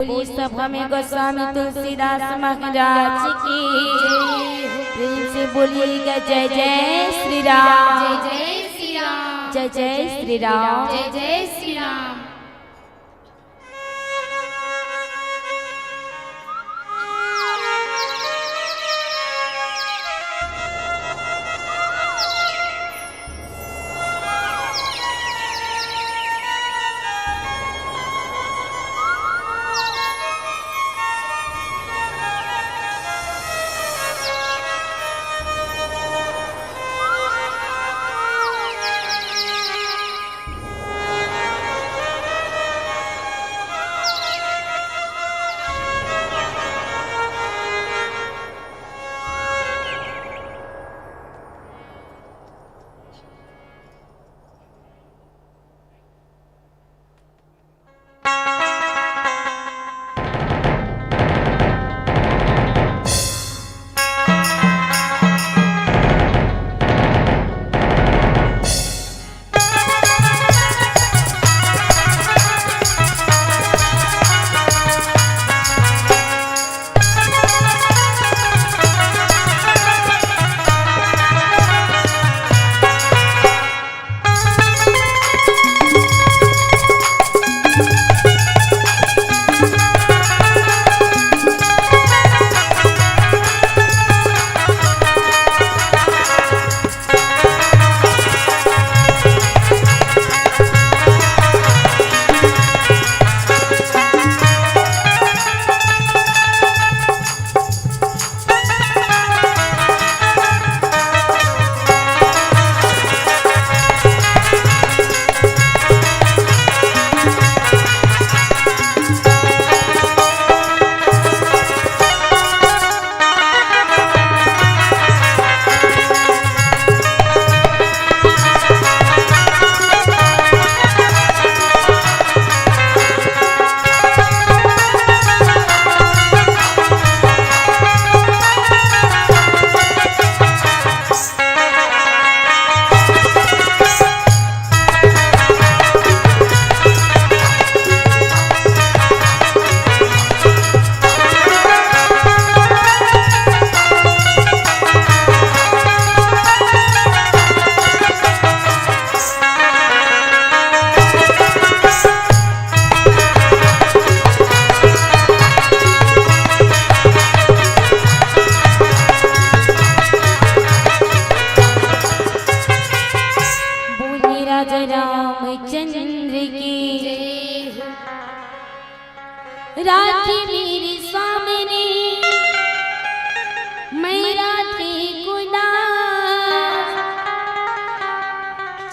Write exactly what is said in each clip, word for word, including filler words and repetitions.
बोली सभा में गोस्वामी तुलसीदास महाराज की। प्रेम से बोलिएगा, जय जय श्री राम। जय जय श्री राम। जय जय श्री राम। जय जय श्री राम। बोले राजा रामचंद्र की। राखी मेरे सामने, मैं राखी को दास।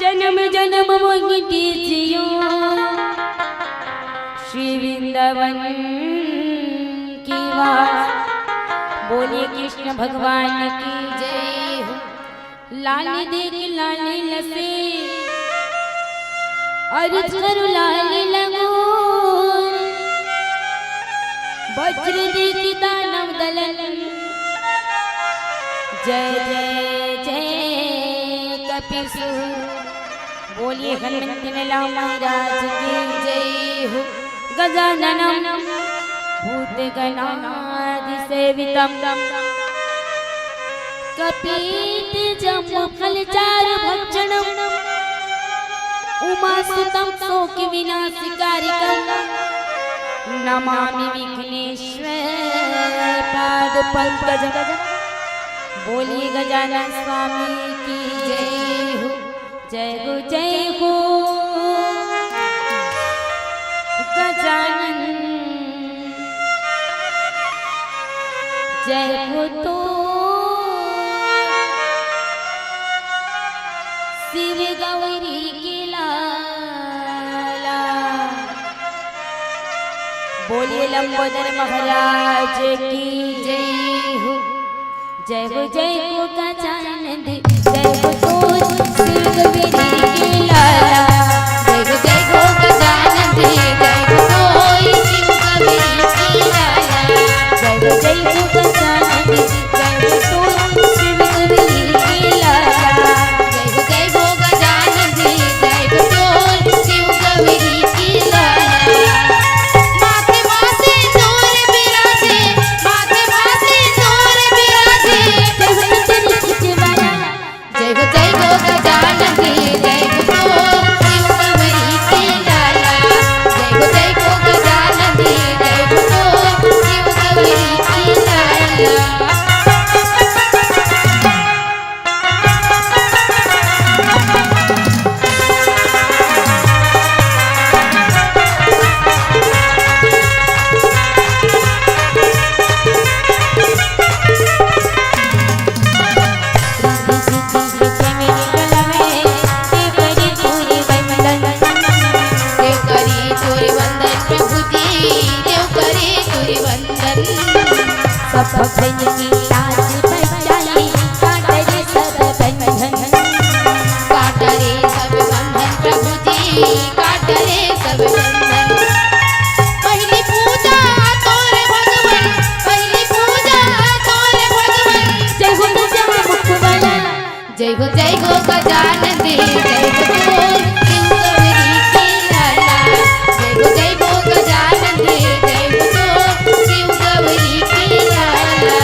जन्म जन्म मोहि दीजियो श्री वृंदावन की वास। बोलिए कृष्ण भगवान की जय हो। लाल देख लाल लसे, अरज करु लाल लगोर। वज्र देख दानव दलन, जय जय जय कपिसुर। बोलिए हनुमंत लाल महाराज की जय हो। गजाननम भूतगणादिसेवितम, कपीत जम्बुफलचारुभक्षणम, उमासुतम शोक विनाशकारिकम, नमामि विघ्नेश्वर पाद पंकजम। बोलिए गजानन स्वामी की जय हो। जय हो जय हो गजानन, जय हो तो शिव गौरी के लाला। बोलिए लंबोदर महाराज की जय हो। जय हो जय हो गजानन, जय हो तो शिव गौरी के लाला। जय हो जय हो गजानन, जय हो तो शिव गौरी के लाला। जय हो जय हो गजानन, जय हो तो शिव गौरी के लाला। जय हो जय हो गजानन, जय हो तो शिव गौरी के लाला। माथे माथे सब भक्तन के लाज बचाई, काट रे सब बंधन। काट रे सब बंधन प्रभु जी, काट रे सब बंधन। पहली पूजा तोरे भगवान, पहली पूजा तोरे भगवान। जय हो गजानन मुख वाला। जय हो, जय हो गजानन दे, जय हो तोर शिव गौरी के लाला। जय हो, जय हो गजानन दे, जय हो तोर शिव गौरी के लाला।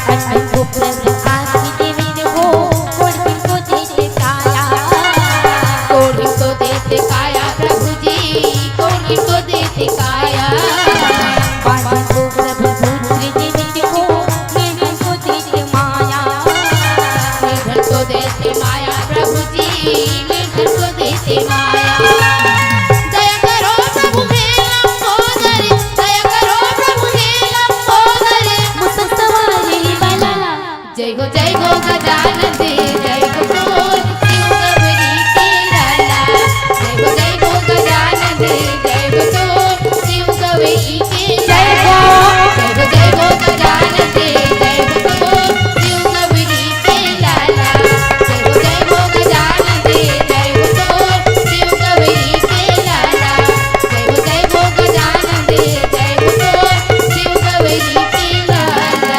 अनंत प्रभु आदि देव हो, कोटि को देत काया। कोटि को देत काया प्रभु जी, कोटि को देत काया। पावन को प्रभु पुत्र देव हो, निर्धन को देत माया। निर्धन को देत माया प्रभु जी, निर्धन को देत माया। दया करो प्रभु हे लंबोदर, दया करो प्रभु हे लंबोदर। मुसत सवारी वाला। जय हो, जय हो गजानन दे, जय हो तोर शिव गौरी के लाला। जय हो, जय हो गजानन दे, जय हो तोर शिव गौरी के लाला। जय हो, जय हो गजानन दे, जय हो तोर शिव गौरी के लाला। जय हो, जय हो गजानन दे, जय हो तोर शिव गौरी के लाला। जय हो, जय हो गजानन दे, जय हो तोर शिव गौरी के लाला।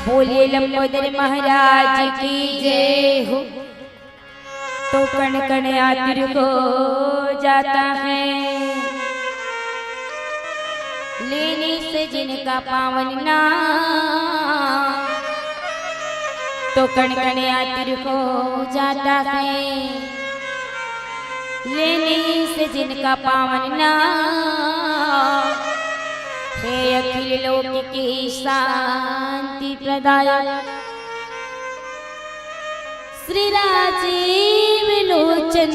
बोलिए लंबोदर महाराज की जय हो। तो कण कण आतुर हो जाता है लेने से जिनका पावन नाम, तो कण कण आतुर हो जाता है लेने से जिनका पावन नाम। हे अखिल लोक के शांति प्रदायक श्री राजीव लोचन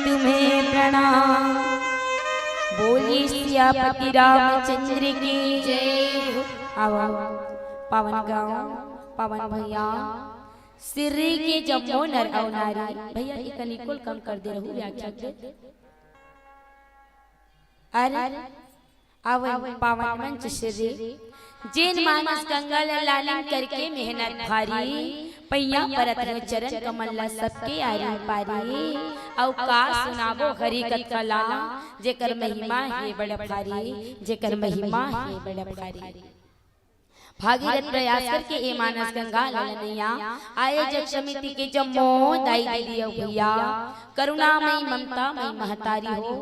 तुम्हें प्रणाम। बोलिए सियापति रामचंद्र की जय हो। आओ, आओ, पावन गांव, पावन भैया, सिर्री के जम्मो नर अउ नारी। भैया, इकनिकुल कम कर दे रहू व्याख्या के। अरे, अवन पावन मंच सिर्री, जेन मानस गंगा ल लालन करके मेहनत भारी, पैया परत हे चरण कमल ल सबके आरी पारी। अउ का सुनाबो हरि कथा ला, जेकर महिमा हे बड़ भारी, जेकर महिमा हे बड़ भारी। भागीरथ प्रयास करके ए मानस गंगा ल लनैया, आयोजक समिति के जम्मो दाई दीदी अउ भैया, करुणामयी ममतामयी महतारी हो,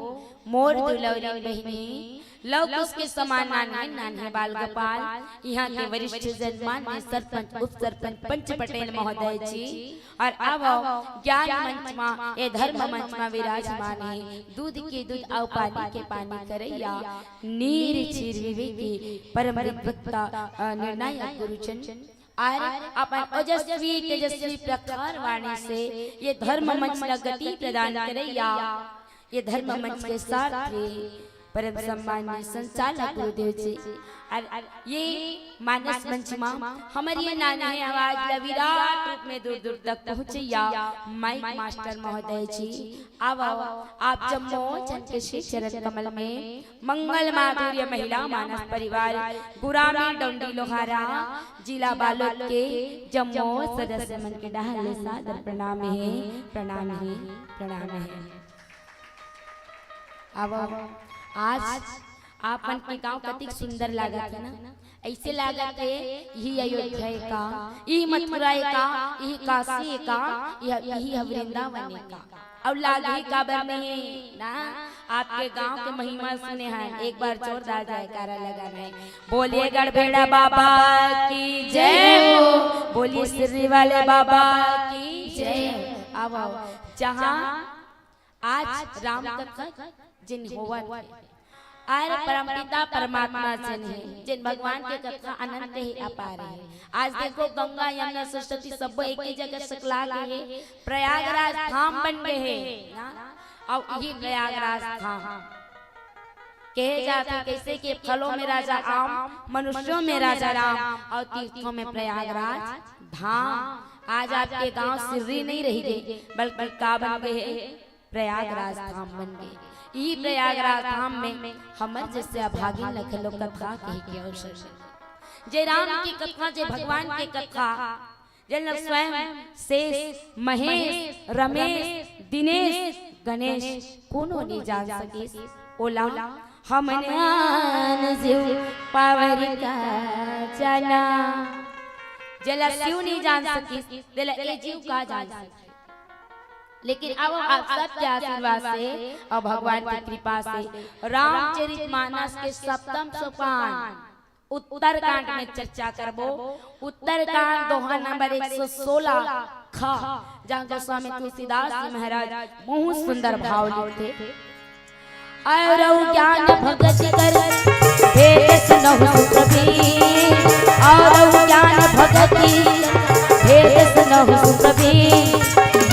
मोर दुलौरी बहिनी, लव कुश के समान नान्हे नान्हे बाल गोपाल, इहाँ के वरिष्ठ जन मान्य सरपंच, उप सरपंच, पंच पटेल महोदय जी, अउ अब ज्ञान मंच मा, ए धर्म मंच मा विराजमान हे, दूध के दूध अउ पानी के पानी करैया, नीर क्षीर विवेकी परम विद्वत्ता, अ, निर्णायक गुरुजन, अउ अपन ओजस्वी तेजस्वी प्रखर वाणी से ए धर्म मंच ला गति प्रदान करैया, ए धर्म मंच के सारथी परम सम्माननीय संचालक गुरुदेव जी, अउ ए मानस मंच मा हमर ए नान्हे आवाज ला विराट रूप में दूर दूर तक पहुँचैया माइक मास्टर महोदय जी, आवव, आप जम्मो झन के श्री चरण कमल में मंगल माधुर्य महिला मानस परिवार गुरामी डोंडी लोहारा जिला बालोद के जम्मो सदस्य मन के डहार ले सादर प्रणाम हे, प्रणाम हे, प्रणाम हे। अब आज आप मन के गांव कतिक सुंदर लागत हे ना, ऐसे लागत हे यही अयोध्या हे का, यही मथुरा हे का, यही काशी हे का, यह, यही ह वृंदावन हे का। अउ लागही काबर नहीं ना, आपके गांव के महिमा सुने हन, एक बार जोरदार जयकारा लगाना हे। बोलिए गढ़बेड़ा बाबा की जय हो, बोलिए सिर्री वाले बाबा की जय हो। अब आओ, जहाँ आज राम कथा जिन होवत हे, अउ परमपिता परमात्मा जिन हे, जिन भगवान के कथा अनंत हे, अपार हे। आज देखो, गंगा, यमुना, सरस्वती सब्बो एक ही जगह सकला गे हे, प्रयागराज धाम बन गे हे ना। अउ इही प्रयागराज धाम कहे जाथे कइसे कि फलों में राजा आम, मनुष्यों में राजा राम, अउ तीर्थों में प्रयागराज धाम। आज आपके गांव सिर्री नहीं रहि गे, बल्कि का बन गे हे? प्रयागराज धाम बन गे। इही प्रयागराज धाम में हमर जइसे अभागिन ल घलो कथा कहे के अवसर मिले। जे राम के कथा, जे भगवान के कथा, जेन ल स्वयं शेष, महेश, रमेश, दिनेश, गणेश कोनो नइ जान सकिस, ओला हमन आन जीव पावर का जाना। जेला शिव नइ जान सकिस, तेला ए जीव का जान सकिस? लेकिन अब आप सबके आशीर्वाद से अउ भगवान की कृपा से रामचरित मानस के सप्तम सोपान उत्तरकांड में चर्चा करबो। उत्तरकांड दोहा नंबर एक सौ सोलह ख, जहां गोस्वामी तुलसीदास जी महाराज बहुत सुंदर भाव लिखथे। औरउ ज्ञान भगति कर भेद सुनहु सुप्रवीण, औरउ ज्ञान भगति भेद सुनहु सुप्रवीण।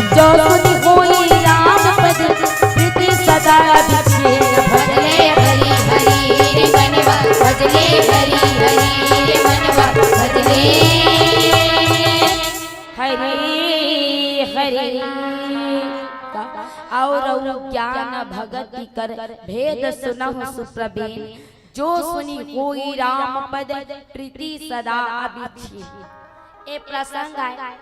जो सुनि होई राम पद प्रीति सदा विक्षीण। भजले हरि हरि रे मनवा, भजले हरि हरि रे मनवा, भजले हरि हरि। औरउ ज्ञान भगति कर भेद सुनहु सुप्रवीण। जो सुनि होई राम पद प्रीति सदा विक्षीण। ए प्रसंग आय,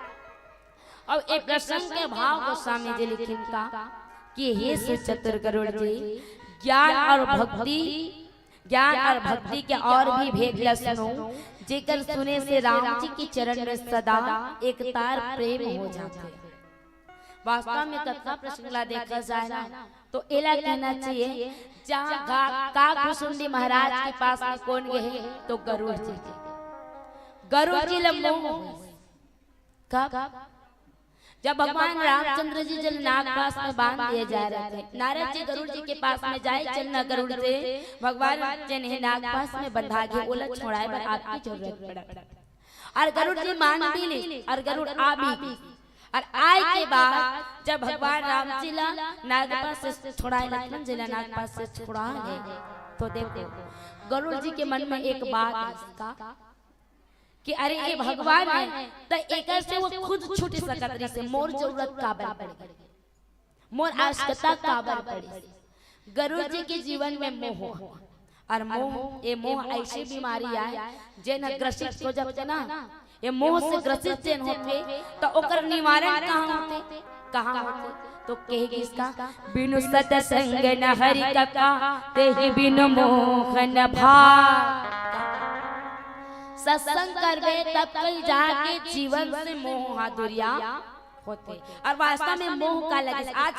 अउ ए प्रसंग के भाव गोस्वामी जी लिखिन का कि हे सुचतुर गरुड़ जी, ज्ञान अउ भक्ति, ज्ञान अउ भक्ति के अउ भी भेद ल सुनो, जेकर सुने से राम जी के चरण में सदा एकतार प्रेम हो जाथे। वास्तव में कथा प्रसंग ला देखा जाए ना, तो एला कहना चाहिए, जहाँ गा-, काकभुसुंडी महाराज के पास में कोन गे हे? तो गरुड़ जी। गरुड़ जी ल मोह होइस। कब? जब भगवान रामचंद्र जी जेन नागपाश में बांध दिए जा रहे थे, नारद जी गरुड़ जी के पास में जाए, चलना गरुड़ जी, भगवान जेन हे नागपाश में बंधा गे, ओला छोड़ाए बर आपके जरूरत पड़त। अउ गरुड़ जी मान भी लीस, अउ गरुड़ आ भी गे। अउ आए के बाद जब भगवान राम जी ला नागपाश से छोड़ाए लखन जी ला नागपाश से छोड़ा ले, तो देखो, गरुड़ जी के मन में एक बात आइस का कि अरे, ये भगवान हे, त एकर से वो खुद छूट सकत रहिस हे, मोर जरूरत काबर पड़े? मोर आवश्यकता काबर पड़े? गरुड़ जी के जीवन में मोह, अउ मोह, ए मोह अइसे बीमारी आय, जेन ह ग्रसित हो जाथे ना, ए मोह से ग्रसित जेन होथे, त ओकर निवारण कहाँ होथे? कहाँ होथे? तो कहे गिस का, बिनु सतसंग न हरि कथा, तेहि बिनु मोह न भाव। सत्संग करबे तब कहीं जाके जीवन से मोह हा दुरिया होथे। अउ वास्तव में मोह काला गिस? आज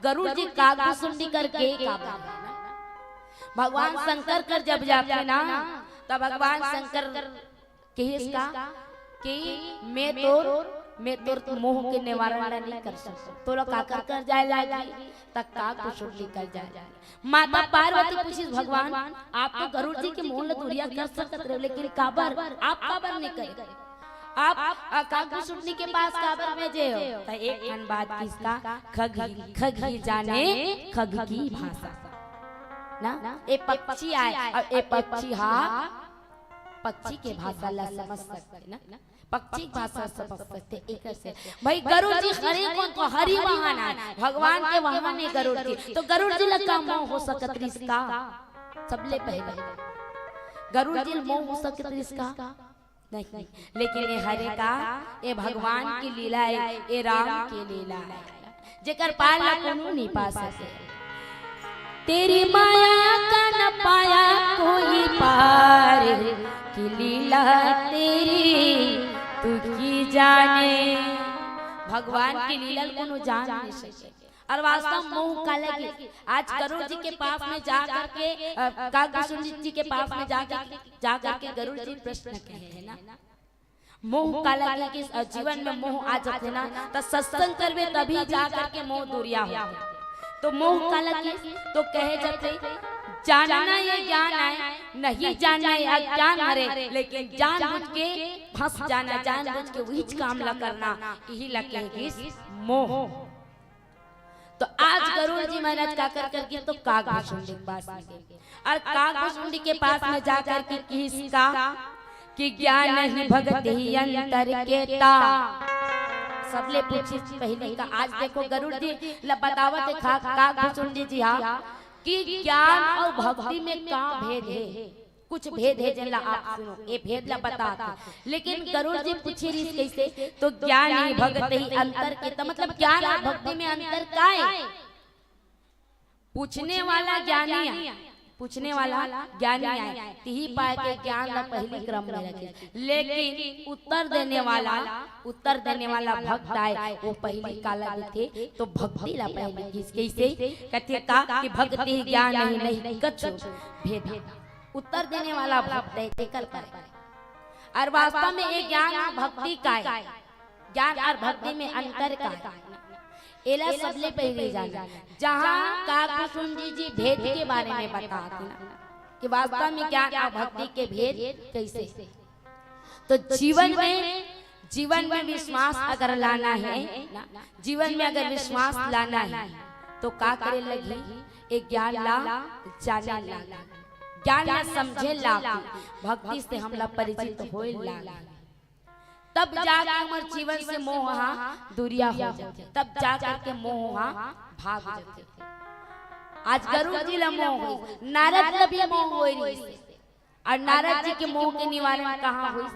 गरुड़ जी काकभुसुंडी कर गे काबर? भगवान शंकर कर जब जाथे ना, तब भगवान शंकर कहिस का कि मैं तोर, मैं तोर मोह के निवारण ला नइ कर सकंव। तोला काकर कर जाए लागही, त काकभुसुंडी कर जाए। माता पार्वती पूछिस, भगवान, आप तो गरुड़ जी के मोह ला दुरिया कर सकत रहेव, लेकिन काबर, आप काबर नइ करे? आप, अ, काकभुसुंडी के पास काबर भेजे हव? त एक ठन बात किहिस का, खग ही, खग ही जाने खग की भाषा। ना? ए पक्षी आय, अउ ए पक्षी हा पक्षी के भाषा ला समझ सकथे ना, पक्षी के भाषा समझ सकथे। एकर से भाई गरुड़ जी हरे कोन तो हरि वाहन आय, भगवान के वाहन हे गरुड़ जी, तो गरुड़ जी ला का मोह हो सकत रिहिस का? सबले पहले गरुड़ जी ला मोह हो सकत रिहिस का? नहीं, लेकिन ए हरे का, ए भगवान के लीला हे, ए राम के लीला हे। जेकर पार ला कोनो नइ पा सके। तेरी माया का न पाया कोई पार, कि लीला तेरी तू ही जाने। भगवान के लीला ल कोनो जान नइ सके। अउ वास्तव मोह काला गिस? आज गरुड़ जी के पास में जा करके, अ, काकभुसुंडी जी के पास में जा करके, जा करके गरुड़ जी प्रश्न कहे हे ना, मोह काला गिस? अउ जीवन में मोह आ जाथे ना, त सत्संग करबे तभी जा करके मोह दुरिया होथे। तो मोह काला गिस? तो कहे जाथे, जानना ये ज्ञान आय, नहीं जानना ये अज्ञान हरे, लेकिन जानबूझ के फंस जाना, जानबूझ के उहीच काम ला करना, इही ला कहे गिस मोह। तो आज गरुड़ जी महाराज काकर कर गिस तो काकभुसुंडी के पास में गे। अउ काकभुसुंडी के पास में जा करके किहिस का कि ज्ञान ही भगति ही अंतर के ता। सबले पूछिस पहिली का। आज देखो गरुड़ जी ला बतावत हे का, काकभुसुंडी जी हा कि ज्ञान अउ भक्ति में का भेद हे। कुछ भेद हे जेन ला आप सुनो, ए भेद ला बतात हे। लेकिन गरुड़ जी पूछे रिहिस कइसे, तो ज्ञान ही भगति ही अंतर के ता, मतलब ज्ञान अउ भक्ति में अंतर का हे? पूछने वाला ज्ञानी आय, पूछने वाला ज्ञानी आय, तिही पाय के ज्ञान ला पहिली क्रम में रखे, लेकिन उत्तर देने वाला, उत्तर देने वाला भक्त आय, वो पहिली काला देथे, तो भक्ति ला पहिली किहिस। कइसे? कथे का कि भक्ति ज्ञान ही नहीं कछु भेद। उत्तर देने वाला भक्त हे, तेकर पाय। अउ वास्तव में ये ज्ञान अउ भक्ति का हे, ज्ञान अउ भक्ति में अंतर का हे, एला सबले पहिली जाना। जहाँ काकभुसुंडी जी भेद के बारे में बतात हे ना, कि वास्तव में ज्ञान अउ भक्ति के भेद कइसे। तो जीवन में, जीवन में विश्वास अगर लाना हे ना, जीवन में अगर विश्वास लाना हे, तो का करे लगही? ए ज्ञान ला जाने लागही, ज्ञान ला समझे लागही, भक्ति से हमला परिचित होए लागही। तब जाके हमर जीवन से मोह हा दूरिया हो जाथे, तब जा करके मोह हा भाग जाथे। आज गरुड़ जी ला मोह होइस, नारद ला भी मोह होए रिहिस। अउ नारद जी के मोह के निवारण कहाँ होइस?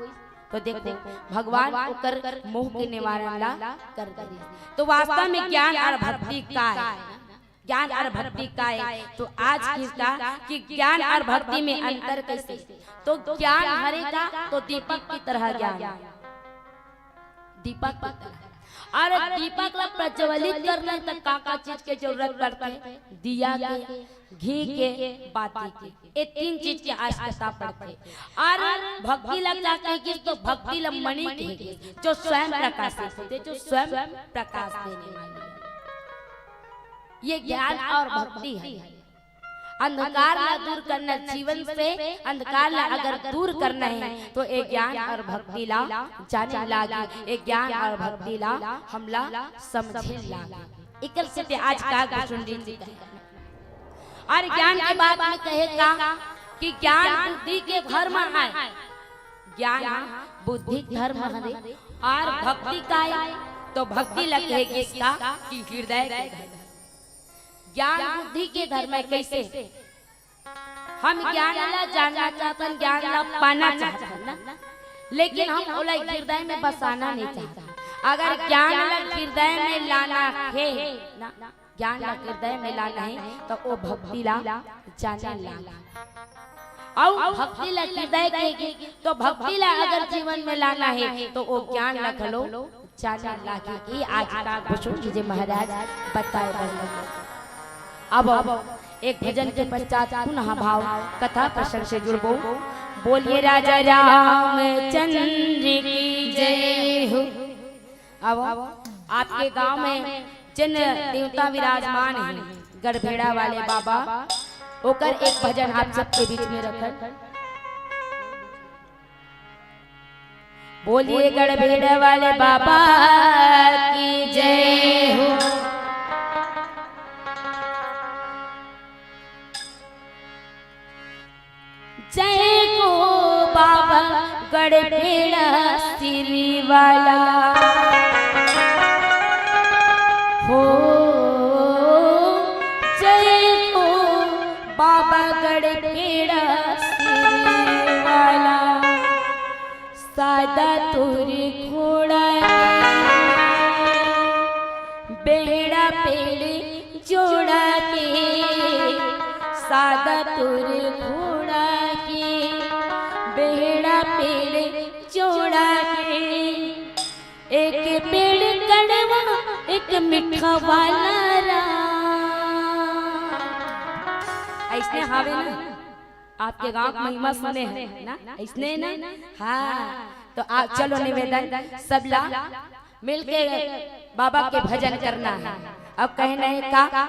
तो देखो, भगवान ओकर मोह के निवारण ला कर दे रिहिस। तो वास्तव में ज्ञान अउ भक्ति का हे? ज्ञान अउ भक्ति का हे? तो आज किहिस का कि ज्ञान अउ भक्ति में अंतर कइसे? तो ज्ञान हरे का तो दीपक की तरह ज्ञान, दीपक की तरह। अउ दीपक ला प्रज्वलित करना हे त का का चीज के जरूरत पड़थे? दिया के, घी के, बाती के, ए तीन चीज के आवश्यकता पड़थे। अउ भक्ति ला का कहे गिस तो भक्ति ला मणि कहे गिस, जो स्वयं प्रकाशित होथे, जो स्वयं प्रकाश देने वाली हे। ये ज्ञान अउ भक्ति हे। अंधकार ला दूर करना, जीवन से अंधकार ला अगर दूर करना हे तो ए ज्ञान अउ भक्ति ला जाने लागही, ए ज्ञान अउ भक्ति ला हमला समझे लागही। एकर सेती आज काकभुसुंडी जी कहे अउ ज्ञान के बात में कहे का कि ज्ञान बुद्धि के धर्म आय, ज्ञान बुद्धि के धर्म हरे। अउ भक्ति का आय तो भक्ति ला कहे गिस का कि हृदय के धर्म। ज्ञान बुद्धि के धर्म हे। कइसे? हम ज्ञान ला जानना चाहथन, ज्ञान ला पाना चाहथन ना, लेकिन हम ओला हृदय में बसाना नहीं चाहथन। अगर ज्ञान ला हृदय में लाना हे ना, ज्ञान ला हृदय में लाना हे, तो ओ भक्ति ला जाने लागही। अउ भक्ति ला हृदय के, तो भक्ति ला अगर जीवन में लाना हे, तो ओ ज्ञान ला घलो जाने लागही। ये आज काकभुसुंडी जी महाराज बताए बर लगे। अब एक भजन के पश्चात पुनः भाव कथा प्रसंग से जुड़बो। बोलिए राजा रामचंद्र की जय हो। अब आपके गांव में जिन देवता विराजमान हे, गड़भेड़ा वाले बाबा, ओकर एक भजन आप सबके बीच में रखन। बोलिए गड़भेड़ा वाले बाबा की जय हो। जय हो बाबा गड़भेड़ा सिरी वाला हो, जय हो बाबा गड़भेड़ा सिरी वाला। सादा तोर घोड़ा के, बेहड़ा पेड़ जोड़ा के, सादा तोर घोड़ा के, बेहड़ा पेड़ जोड़ा के, एक पेड़ कड़वा, एक मीठा वाला राम। अइसने हावे ना, आपके गांव के महिमा सुने हन ना, अइसने ना? हाँ, तो आप चलो निवेदन सबला मिलके बाबा के भजन करना हे। अब कहना हे का?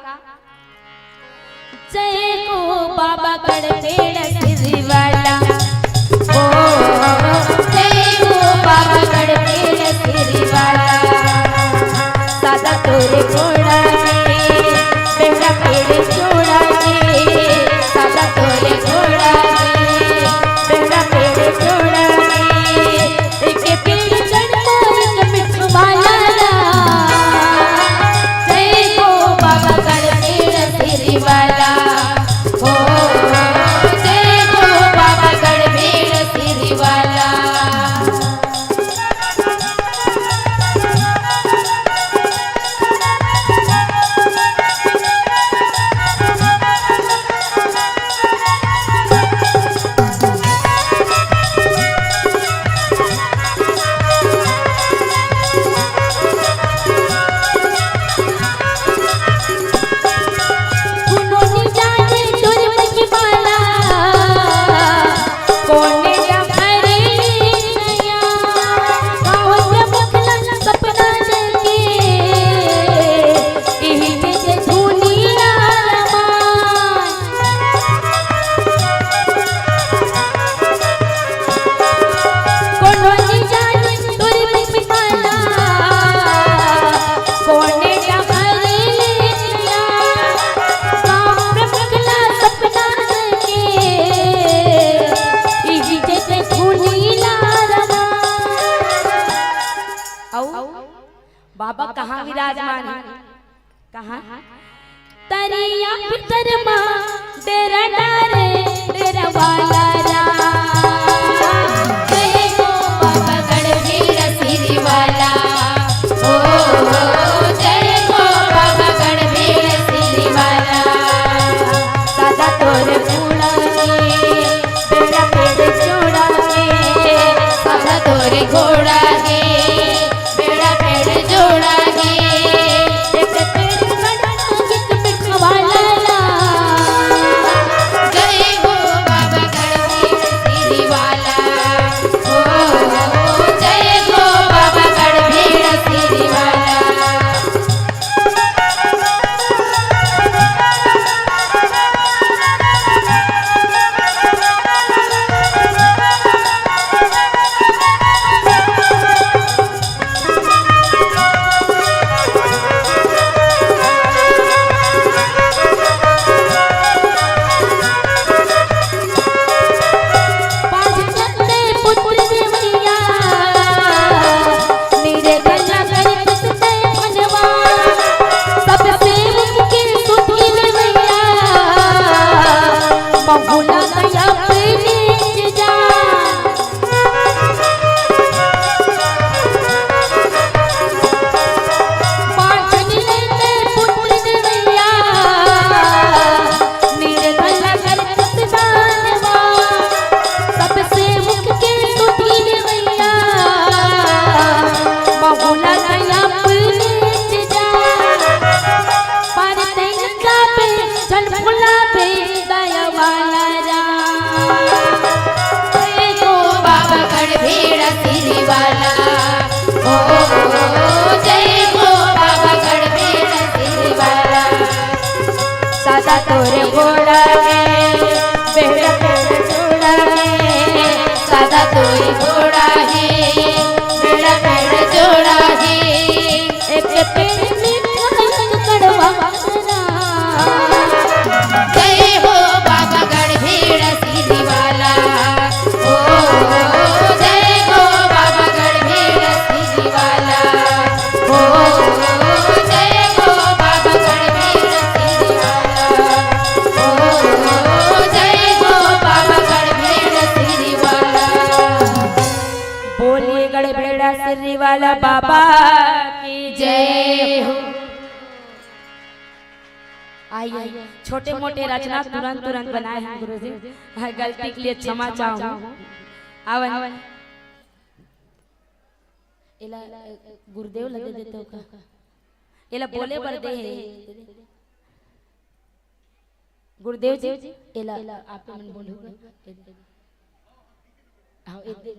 जय हो बाबा गड़भेड़ा सिरी वाला, ओ, जय हो बाबा गड़भेड़ा सिरी वाला। सादा तोर घोड़ा के, विराजमान हे। कहाँ? तरिया भीतर मा डेरा डारे, डेरा वाला राम। जय हो बाबा गढ़ भीड़ सिरी वाला। ओ, जय हो बाबा गढ़ भीड़ सिरी वाला। सदा तोरे घोड़ा गे, बेड़ा पेड़ जोड़ा गे। सदा तोरे घोड़ा गे, बेड़ा पेड़ जोड़ा गे। एक पेड़ बड़ा एक बिछवाला ला। जय हो बाबा गढ़ भीड़ सिरी वाला। ओ, जय हो बाबा गढ़ भीड़ सिरी वाला। जय हो बाबा गढ़ भीड़ सिरी वाला। ओ, जय हो बाबा गढ़ भीड़ सिरी वाला। सदा तोरे घोड़ा गे, बेड़ा पेड़ जोड़ा गे। सदा तोरे घोड़ा गे, बेड़ा पेड़ जोड़ा गे। एक पेड़ मीठा एक कड़वा। जय हो बाबा गढ़ भीड़ सिरी वाला। ओ, जय हो बाबा गढ़ भीड़ सिरी वाला। ओ, जय हो बाबा गढ़ भीड़ सिरी वाला। ओ, जय हो बाबा गढ़ भीड़ सिरी वाला। बोलिए गढ़ भीड़ सिरी वाला बाबा की जय हो। आइए, छोटे मोटे रचना तुरंत तुरंत बनाए हैं गुरुजी। हाँ, गलती के लिए क्षमा चाहूँ। आवन। एला, अ, गुरुदेव ला दे देते हो का? एला बोले बर दे हे। गुरुदेव जी, एला आप मन बोलू। हाँ, ए दे।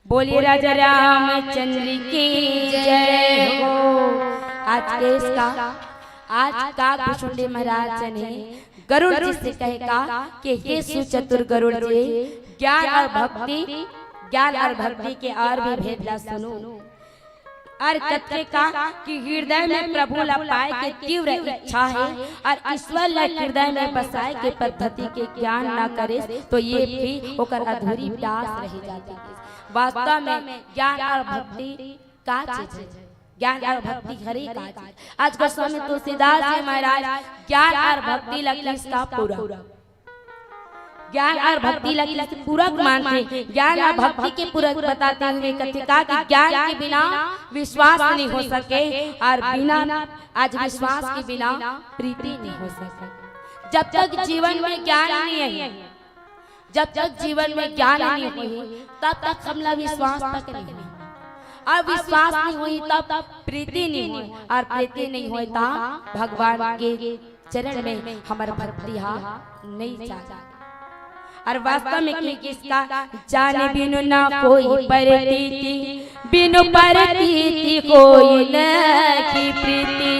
बोलिए राजा रामचंद्र की जय हो। आज के इसका, आज का भुसुंडी महाराज ने गरुड़ जी से कहे का कि हे सुचतुर गरुड़ जी, ज्ञान और भक्ति, ज्ञान और भक्ति के और भी भेद ला सुनो। और कथे का कि हृदय में प्रभु ला पाए के तीव्र इच्छा हे और ईश्वर ला हृदय में बसाए के पद्धति के ज्ञान ना करे तो ये भी ओकर अधूरी प्यास रह जाती हे। वास्तव में ज्ञान और भक्ति का चीज हे? ज्ञान और भक्ति हरे का चीज? आज गोस्वामी तुलसीदास जी महाराज ज्ञान और भक्ति ला किसका पूरा ज्ञान और भक्ति ला किसके पूरक मानथे? ज्ञान और भक्ति के पूरक बताते हुए कथे का कि ज्ञान के बिना विश्वास नहीं हो सके और बिना, आज विश्वास के बिना प्रीति नहीं हो सके। जब तक जीवन में ज्ञान नहीं है, जब तक जीवन में ज्ञान नहीं होही, तब तक हमला विश्वास तक नहीं होही। और विश्वास नहीं होही, तब प्रीति नहीं होही, और प्रीति नहीं होही, तब भगवान के चरण में हमर भक्ति हा नहीं जागे। और वास्तव में की किसका जाने बिनु ना कोई परतीति, बिनु परतीति कोई नहीं प्रीति।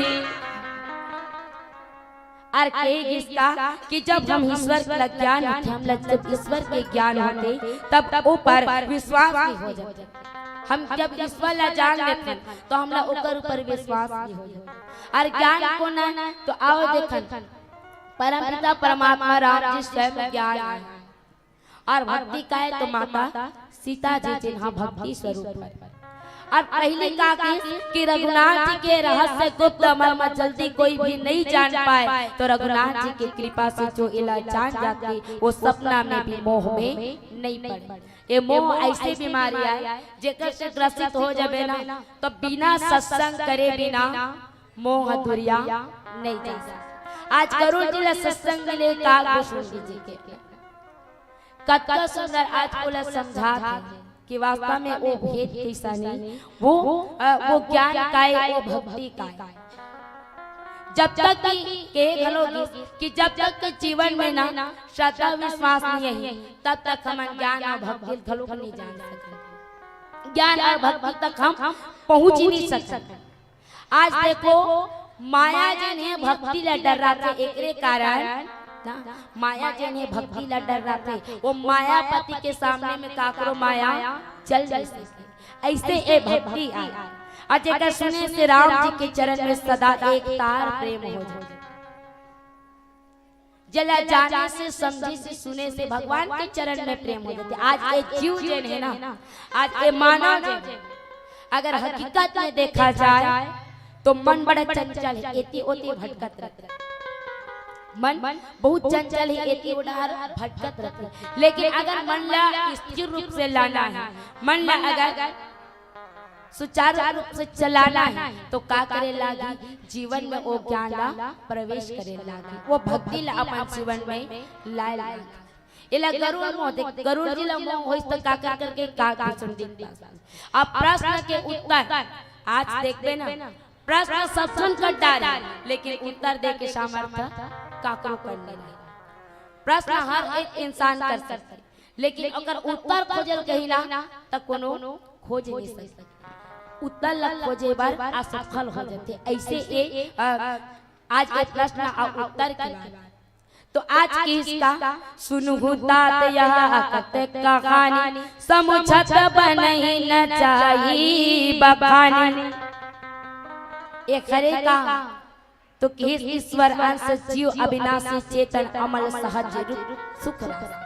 और के किसका कि जब हम ईश्वर का ज्ञान होथे, हमला जब ईश्वर के ज्ञान होथे, तब ऊपर विश्वास भी हो जाथे। हम जब ईश्वर ला जान लेथन, तो हमला ओकर ऊपर विश्वास भी हो जाथे। और ज्ञान कोन हे? तो आओ देखन, परमपिता परमात्मा राम जी स्वयं ज्ञान हे। और भक्ति का हे तो माता सीता जी जिन्हा भक्ति स्वरूप हे। अउ पहिली का कहिस कि रघुनाथ जी के रहस्य गुप्त मर्म जल्दी कोई भी नइ जान पाय, त रघुनाथ जी के कृपा से जो एला जान जाथे, वो सपना में भी मोह में नइ पड़े। ए मोह अइसे बीमारी आय, जेकर से ग्रसित हो जाबे ना, त बिना सत्संग करे बिना मोह दुरिहा नइ जा सके। आज गरुड़ जी ला सत्संग मिले काकभुसुंडी जी के। कतका सुंदर आज ओला समझात हे कि वास्तव में वो भेद कइसने, वो, अ, वो ज्ञान काय, वो भक्ति काय। जब तक कि, के घलो गिस कि जब तक के जीवन में ना श्रद्धा विश्वास नइ आही, तब तक हमन ज्ञान अउ भक्ति घलो नइ जान सकन। ज्ञान अउ भक्ति तक हम पहुंच ही नइ सकन। आज देखो, माया जेन हे भक्ति ला डर्राथे, एकरे कारण ना, माया जेन हे भक्ति ला डर्राथे, वो मायापति के सामने में काकरो माया चल नइ सके। अइसे ए भक्ति आय, अउ जेकर सुने से राम जी के चरण में सदा एक तार प्रेम हो जाय। जेला जाने से, समझे से, सुने से भगवान के चरण में प्रेम हो जाथे। आज ए जीव जेन हे ना, आज ए मानव जेन हे, अगर हकीकत में देखा जाय तो मन बड़ा चंचल हे, एती ओती भटकत रथे। मन बहुत चंचल हे, एती ओडार भटकत रथे। लेकिन अगर मन ला स्थिर रूप से लाना हे, मन ला अगर सुचारू रूप से चलाना हे, तो का करे लागी? जीवन में वो ज्ञान ला प्रवेश करे लागी, वो भक्ति ला अपन जीवन में लाए लागी। एला गरुड़ मोह देख, गरुड़ जी ला मोह होइस त काकर करके काकभुसुंडी। अब प्रश्न के उत्तर आज देखबे ना, प्रश्न सब झन कर डारे, लेकिन उत्तर दे के सामर्थ्य काकरो कर नइ रहे। प्रश्न हर एक इंसान कर सकथे, लेकिन ओकर उत्तर खोजे ल कही ना, त कोनो खोज नइ सकय। उत्तर ल खोजे बर असफल हो जाथे। अइसे ए, अ, आज ए प्रश्न अउ उत्तर के बात। तो आज कहिस का, सुनहु तात यह अकथ कहानी, समुझत बनहिं न चाही बखानी। ए खरे का तो कहिस, ईश्वर अंश जीव अविनाशी चेतन अमल सहज रूप सुख रस।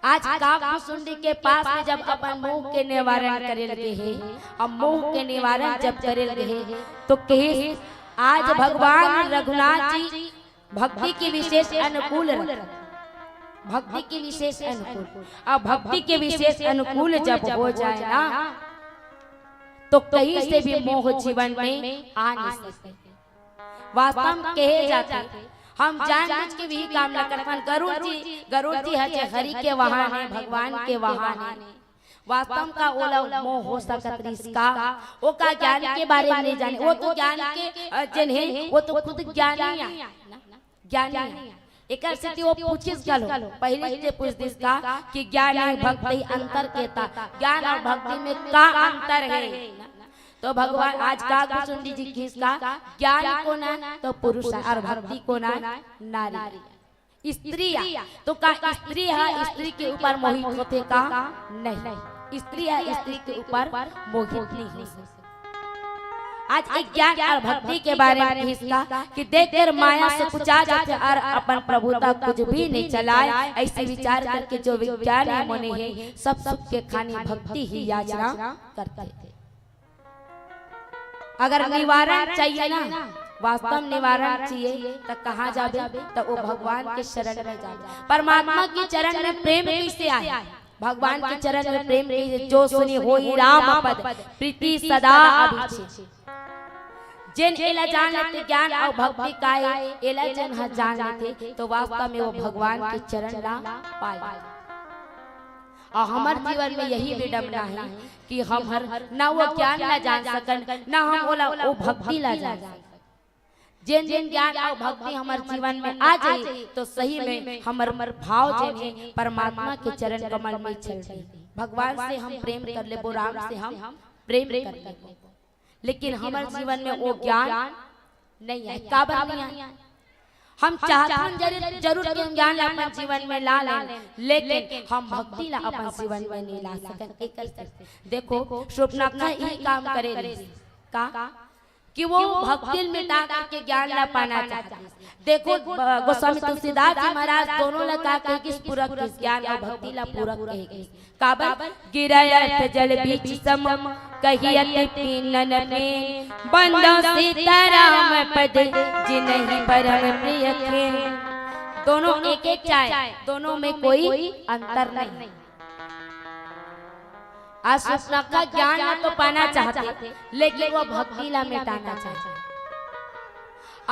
आज काकभुसुंडी के पास में जब अपन मोह के निवारण करे ल गे हे, अब मोह के निवारण जब करे ल गे हे, तो कहिस, आज भगवान रघुनाथ जी भक्ति के विशेष अनुकूल रथे, भक्ति के विशेष अनुकूल। अब भक्ति के विशेष अनुकूल जब हो जाय ना, तो कहीं से भी मोह जीवन में आ नइ सके। वास्तव में कहे जाथे, हम जानबूझ के भी काम ला करथन। गरुड़ जी, गरुड़ जी ह जे हरि के वाहन हे, भगवान के वाहन हे। वास्तव का ओला मोह हो सकत रिहिस का? ओ का ज्ञान के बारे में नइ जाने? वो तो ज्ञान के, अ, जेन हे, वो तो खुद ज्ञानी आय, ज्ञानी आय। एकर सेती वो पूछिस घलो, पहिली से पूछ दिस का कि ज्ञान अउ भक्ति अंतर केता, ज्ञान अउ भक्ति में का अंतर हे? तो भगवान आज काकभुसुंडी जी कहिस का, ज्ञान कोन आय तो पुरुष अउ भक्ति कोन आय? नारी। स्त्री आय। तो का स्त्री ह स्त्री के ऊपर मोहित होथे का? नहीं, स्त्री ह स्त्री के ऊपर मोहित नइ हो सकय। आज एक ज्ञान अउ भक्ति के बारे में कहिस का कि देख कर माया से कुचा जाथे अउ अपन प्रभुता कुछ भी नइ चलाय। अइसे विचार करके जो विज्ञानी मुनि हे, सब सुख के खानी भक्ति ही याचना करथे। अगर निवारण चाहिए ना, वास्तव निवारण चाहिए, त कहाँ जाबे? त वो भगवान के शरण में जाबे। परमात्मा के चरण में प्रेम कइसे आय? भगवान के चरण में प्रेम कइसे? जो सुनी होई राम पद, प्रीति सदा अभिषेक। जेन एला जान लेथे ज्ञान अउ भक्ति काय, एला जेन ह जान लेथे, तो वास्तव में वो भगवान के चरण ला पा लेथे। अउ हमर जीवन में यही विडम्बना हे कि हम हर ना वो ज्ञान ला जान सकन, ना हम ओला वो भक्ति ला जान सकन। जेन जेन ज्ञान अउ भक्ति हमर जीवन में आ जाही, तो सही में हमर भाव जेन हे परमात्मा के चरण कमल में चल रही। भगवान से हम प्रेम कर लेबो, राम से हम प्रेम कर लेबो, लेकिन हमर जीवन में वो ज्ञान नइ आय। काबर नइ आय? हम चाहथन जरूर, जरूर कि हम ज्ञान ला अपन जीवन में ला लेन, लेकिन हम भक्ति ला अपन जीवन में नइ ला सकन। एकर से देखो, शूर्पणखा ई काम करे रहिस का कि वो भक्ति ल मिटा करके ज्ञान ला पाना चाहत हे। देखो, ब-, गोस्वामी तुलसीदास जी महाराज दोनों ला का कहे गिस, पूरक गिस, ज्ञान अउ भक्ति ला पूरक कहे गिस। काबर? गिरय अर्थ जल बीच सम, कही अति पीनन पेन। बंदो सीताराम पद, जिनहि परम प्रिय खेन। दोनों एक एक चाय, दोनों में कोई अंतर नहीं। आज सुपनखा ज्ञान ला तो पाना चाहथे, लेकिन वो भक्ति ला मिटाना चाहथे।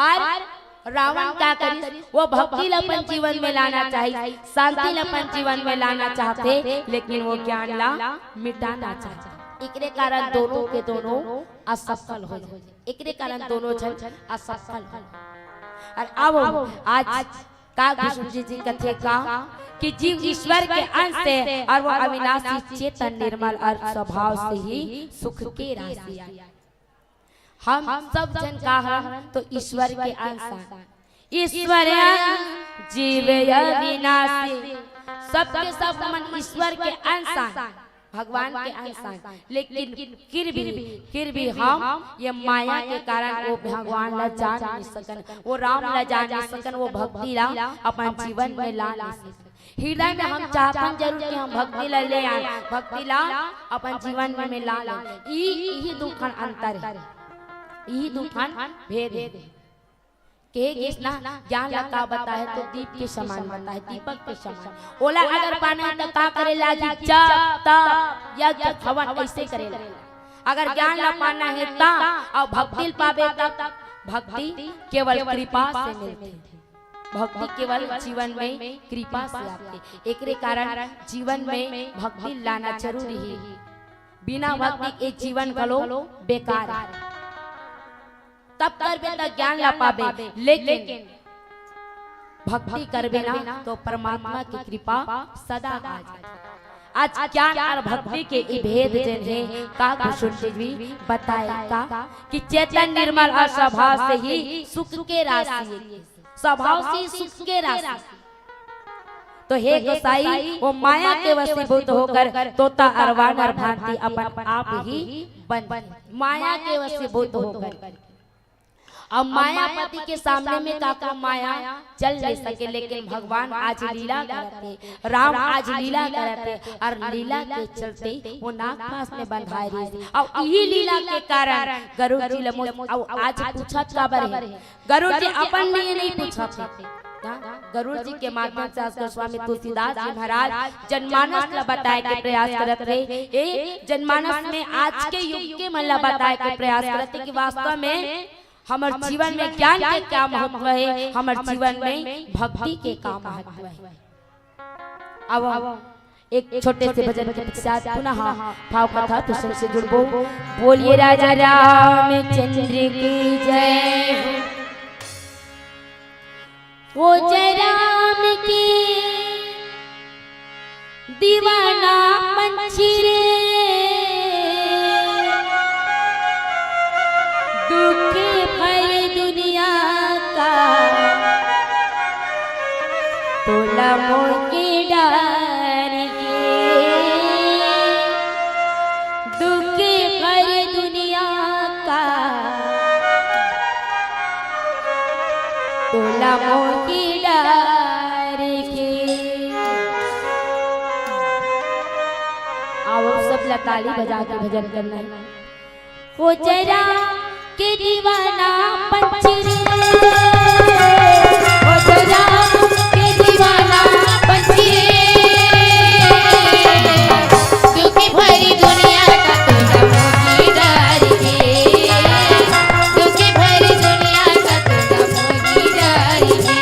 और रावण का करिस, वो भक्ति ला अपन जीवन में लाना चाही, शांति ला अपन जीवन में लाना चाहथे, लेकिन वो ज्ञान ला मिटाना चाहथे। एकरे कारण दोनों के दोनों असफल हो जाथे। एकरे कारण दोनों झन असफल हो। और अब आज काकभूषण जी, जी कथे का कि जीव ईश्वर के अंश हे और वो अविनाशी चेतन निर्मल और स्वभाव से ही सुख के राशि आय। हम सब झन का हन तो ईश्वर के अंश आन। ईश्वर अंश जीव अविनाशी, सबके सब मन ईश्वर के अंश आन। भगवान के अंश आन, लेकिन फिर भी, फिर भी हम ये माया के कारण वो भगवान ला जान नहीं सकन, वो राम ला जान नहीं सकन, वो भक्ति ला अपन जीवन में ला नहीं सकन। हृदय में हम चाहथन जरूर कि हम भक्ति ला ले आन, भक्ति ला अपन जीवन में, में ला लेन। ई, इही दू ठन अंतर हे, इही दू ठन भेद हे। कहे गिस ना, ज्ञान ला का बताए तो दीप के समान बताए, दीपक के समान। ओला अगर पाना हे त का करे लागही? जप, तप, यज्ञ, हवन, ऐसे करे लागही। अगर ज्ञान ला पाना हे त, अउ भक्ति ल पाबे त, भक्ति केवल कृपा से मिलथे। भक्ति केवल जीवन में कृपा से आथे। एकरे कारण जीवन में भक्ति लाना जरूरी हे। बिना भक्ति के जीवन घलो बेकार हे। तब करबे त ज्ञान ला पाबे, लेकिन भक्ति करबे ना तो परमात्मा की कृपा सदा आ जाए। आज ज्ञान और भक्ति के ई भेद जेन हे, काकभूषण जी भी बताए का कि चेतन निर्मल और स्वभाव से ही सुख के राशि हे। स्वभाव से ही सुख के राशि। तो हे गोसाई, वो माया के वशीभूत होकर तोता अरवान अर भांति अपन आप ही बन, माया के वशीभूत होकर। अब मायापति के सामने में काकरो माया चल नहीं सके, लेकिन भगवान आज लीला करत हे, राम आज लीला करत हे, और लीला के चलते वो नागपाश में बंधाए रहिस। अउ इही लीला के कारण गरुड़ जी ल मोस-, अउ आज पूछत काबर हे? गरुड़ जी अपन लिए नहीं पूछत हे। हाँ? गरुड़ जी के माध्यम से आज गोस्वामी तुलसीदास जी महाराज जनमानस ला बताए के प्रयास करत हे। ए जनमानस में आज के युग के मन ला बताए के प्रयास करत हे कि वास्तव में हमर जीवन में ज्ञान के क्या महत्व हे, हमर जीवन में भक्ति के का महत्व हे। अब एक छोटे से भजन के पश्चात पुनः भाव कथा प्रसंग से जुड़बो। बोलिए राजा रामचंद्र की जय हो। ओ जय राम की दीवाना पंछी रे, दुख भरी दुनिया का तोला मोके डार के। दुख भरी दुनिया का तोला मोके डार के। आओ, सब ला ताली बजा के भजन करना हे। ओ जय राम के दीवाना पंछी रे, ओ जय राम के दीवाना पंछी रे, दुखी भरी दुनिया का तोला मोके डार के, दुखी भरी दुनिया का तोला मोके डार के।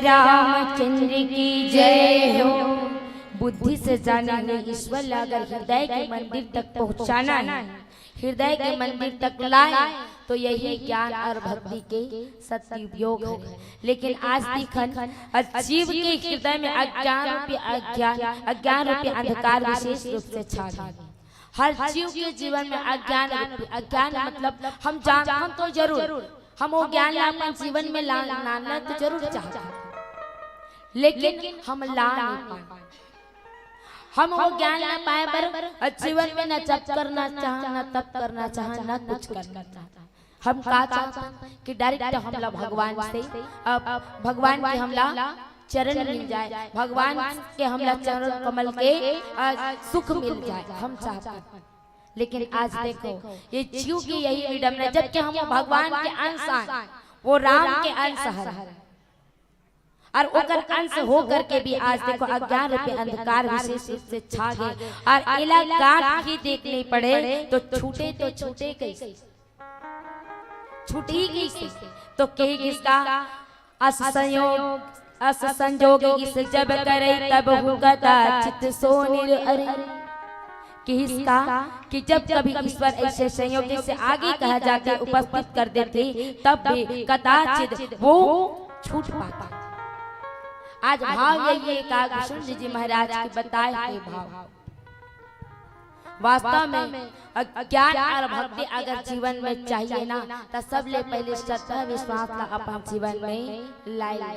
रामचंद्र की जय हो। बुद्धि से जाने हुए ईश्वर ला अगर हृदय के मंदिर तक पहुंचाना है, हृदय के मंदिर तक लाए, तो यही ज्ञान और भक्ति के सदुपयोग है। लेकिन आज देखन, जीव के हृदय में अज्ञान रूपी अज्ञान, अज्ञान रूपी अंधकार विशेष रूप से छा गए। हर जीव के जीवन में अज्ञान रूपी, अज्ञान मतलब हम जानथन तो जरूर, हम वो ज्ञान ला अपन जीवन में ला, लाना तो जरूर चाहथन, लेकिन हम ला नहीं पाए। हम वो ज्ञान ला पाए बर जीवन में न जप करना चाह, न तप करना चाह, न कुछ करना चाह। हम का चाहथन कि डायरेक्ट हमला भगवान से, अ, भगवान के हमला चरण मिल जाए, भगवान के हमला चरण कमल के, अ, सुख मिल जाए, हम चाहथन। लेकिन आज देखो, ये जीव की यही विडम्बना, जबकि हम वो भगवान के अंश हैं, वो राम के अंश हैं, और ओकर अंश हो करके भी आज देखो अज्ञान रूपी अंधकार विशेष रूप से छा गए, और एला गांठ ही देख नहीं पड़े तो छूटे तो छूटे कैसे, छूटी कैसे? तो कहे इसका अस संयोग, अस संजोग इस जब करे, तब हूँ कदाचित सो निर अरे। कि इसका कि जब कभी ईश्वर ऐसे संयोग से आगे कहा जाते, उपस्थित कर देते, तब भी कदाचित वो छूट पाता। आज भाव यही है, काग विष्णु जी महाराज के बताए हुए भाव। वास्तव में अज्ञान और भक्ति अगर जीवन में चाहिए ना, तो सबले पहले श्रद्धा विश्वास ला अपन जीवन में लाए ला।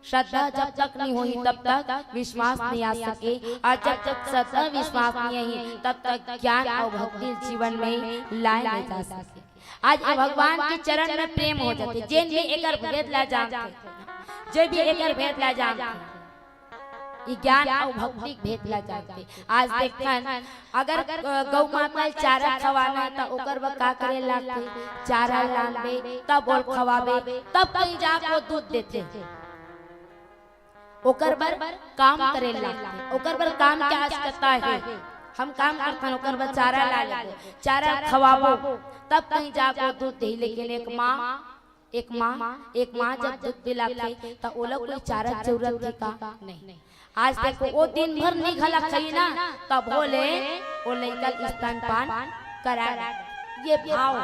श्रद्धा जब तक नहीं होही, तब तक विश्वास नहीं आ सके, और जब तक श्रद्धा विश्वास नहीं होही, तब तक ज्ञान और भक्ति जीवन में लाए नहीं जा सके। आज ये भगवान के चरण में प्रेम हो जाते, जेन भी एकर भेद ला जानते, जे भी एकर भेद ला जानते, ये ज्ञान और भक्ति के भेद ला जानते। आज देखन, अगर, अ, गौ माता ल चारा खवाना है, त ओकर बर का करे लागथे? चारा लानबे, तब ओल खवाबे, तब कहीं जाके वो दूध देथे। ओकर बर काम करे लागथे, ओकर बर काम के आवश्यकता है। हम काम करथन, ओकर बर चारा ला लेबो, चारा खवाबो, तब कहीं जाके वो दूध देही। लेकिन एक माँ, एक माँ, एक माँ जब दूध पिलाथे, त ओला कोई चारा के जरूरत हे का? नहीं। आज देखो, वो दिन भर नहीं घला खाई ना, तब बोले वो लइका स्तनपान करा दे। ये भाव।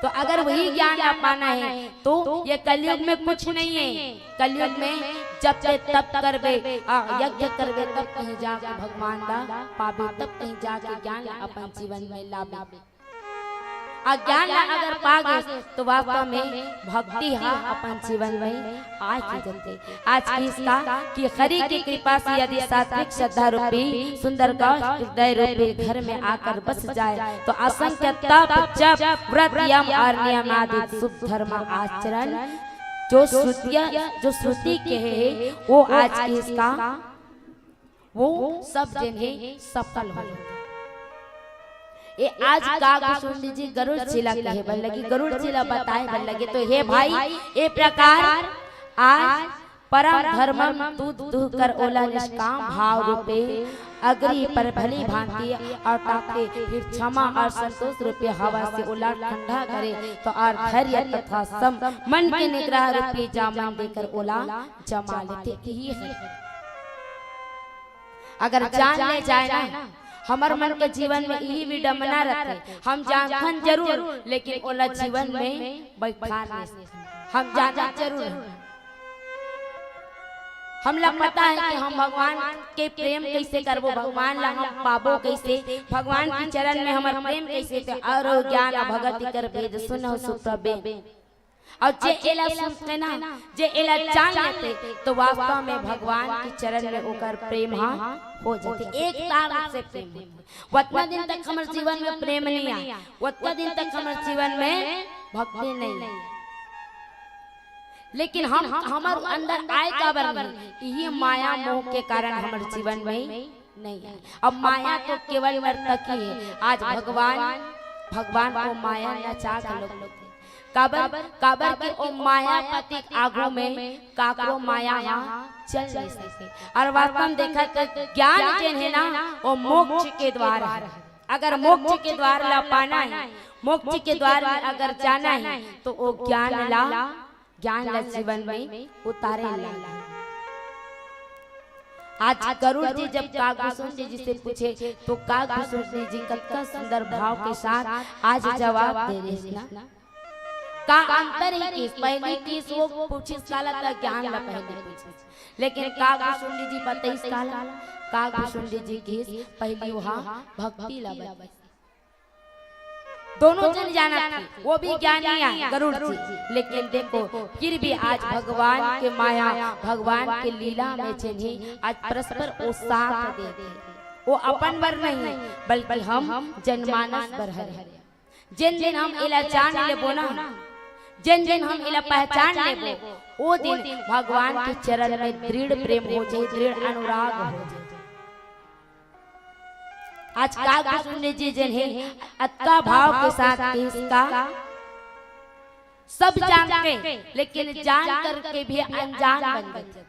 तो अगर वही ज्ञान ला पाना है, तो ये कलयुग में कुछ नहीं है। कलयुग में जब ते तप करबे, आ, यज्ञ करबे, तब कहीं जाके भगवान ला पाबे, तब कहीं जाके ज्ञान ला अपन जीवन में लाबे। अज्ञान ला अगर पा गे, तो वास्तव में भक्ति हा अपन जीवन में आ ही जाथे। आज की इसका कि हरि की कृपा से यदि सात्विक श्रद्धा रूपी सुंदर गौ हृदय रूपी घर में आकर बस जाए, तो असंख्य तप, जप, व्रत, यम और नियम आदि शुभ धर्म आचरण जो श्रुतिया, जो श्रुति के है, वो आज की इसका वो सब जने सफल हो। ये आज काग विष्णु जी गरुड़ जी ला कहे बर लगी, गरुड़ जी ला बताए बर लगे, तो हे भाई, ये प्रकार आज परम धर्मम दूध दूह कर ओला निष्काम भाव रूपे अग्नि पर भली भांति और तापे, फिर क्षमा और संतोष रूपे हवा से ओला ठंडा करे, तो और धैर्य तथा सम मन के निग्रह रूपी जामन देकर ओला जमा लेते। यही है। अगर जान ले जाए ना, हमर मन के जीवन में यही विडम्बना रहते, हम जानथन जरूर, लेकिन ओला जीवन में बैठान नहीं। हम जानथन जरूर, हमला पता है कि हम भगवान के प्रेम कैसे करबो, भगवान ला हम पाबो कैसे, भगवान के चरण में हमर प्रेम कैसे, तो और ज्ञान भगति कर भेद सुनहु सुप्रभे। और जे एला सुनथे ना, जे एला जान लेथे, तो वास्तव में भगवान के चरण में ओकर प्रेम हा हो जाथे। एक तार से प्रेम होथे। उतना दिन तक हमर जीवन में प्रेम नहीं आए, उतना दिन तक हमर जीवन में भक्ति नहीं आए। लेकिन हम, हमर अंदर आए काबर नहीं? यही माया मोह के कारण हमर जीवन में नहीं है। अब माया तो केवल नर्तकी है। आज भगवान, भगवान को माया नचा घलो लेथे। काबर, काबर के ओ मायापति के आगू में काकरो माया हा चल नहीं सके। और वास्तव में देखा तो ज्ञान जेन है ना, वो मोक्ष के द्वार है। अगर मोक्ष के द्वार ला पाना है, मोक्ष के द्वार में अगर जाना है, तो वो ज्ञान ला ज्ञान ला जीवन में उतारे ला। आज गरुड़ जी जब काकभुसुंडी जी से पूछे, तो काकभुसुंडी जी कतका सुंदर भाव के साथ आज जवाब दे रहिस ना। का अंतर हे कि पहली किस वो पूछिस काला, त ज्ञान ला पहली पूछिस, लेकिन काकभुसुंडी जी बताइस काला, काकभुसुंडी जी किस पहली वहाँ भक्ति ला बताइस। दोनों जन जानत हे, वो भी ज्ञानी आय गरुड़ जी, लेकिन देखो, फिर भी आज भगवान के माया, भगवान के लीला में जेन हे आज परस्पर वो साथ देथे। वो अपन बर नहीं, बल्कि हम जनमानस बर हरे। जेन दिन हम एला जान लेबो ना, जेन दिन हम एला पहचान लेबो, वो दिन भगवान के चरण में दृढ़ प्रेम हो जाए, दृढ़ अनुराग हो जाए। आज काकभुसुंडी जी जेन हे अतका भाव के साथ किस का सब जानथे, लेकिन जान करके भी अनजान बन जाथे।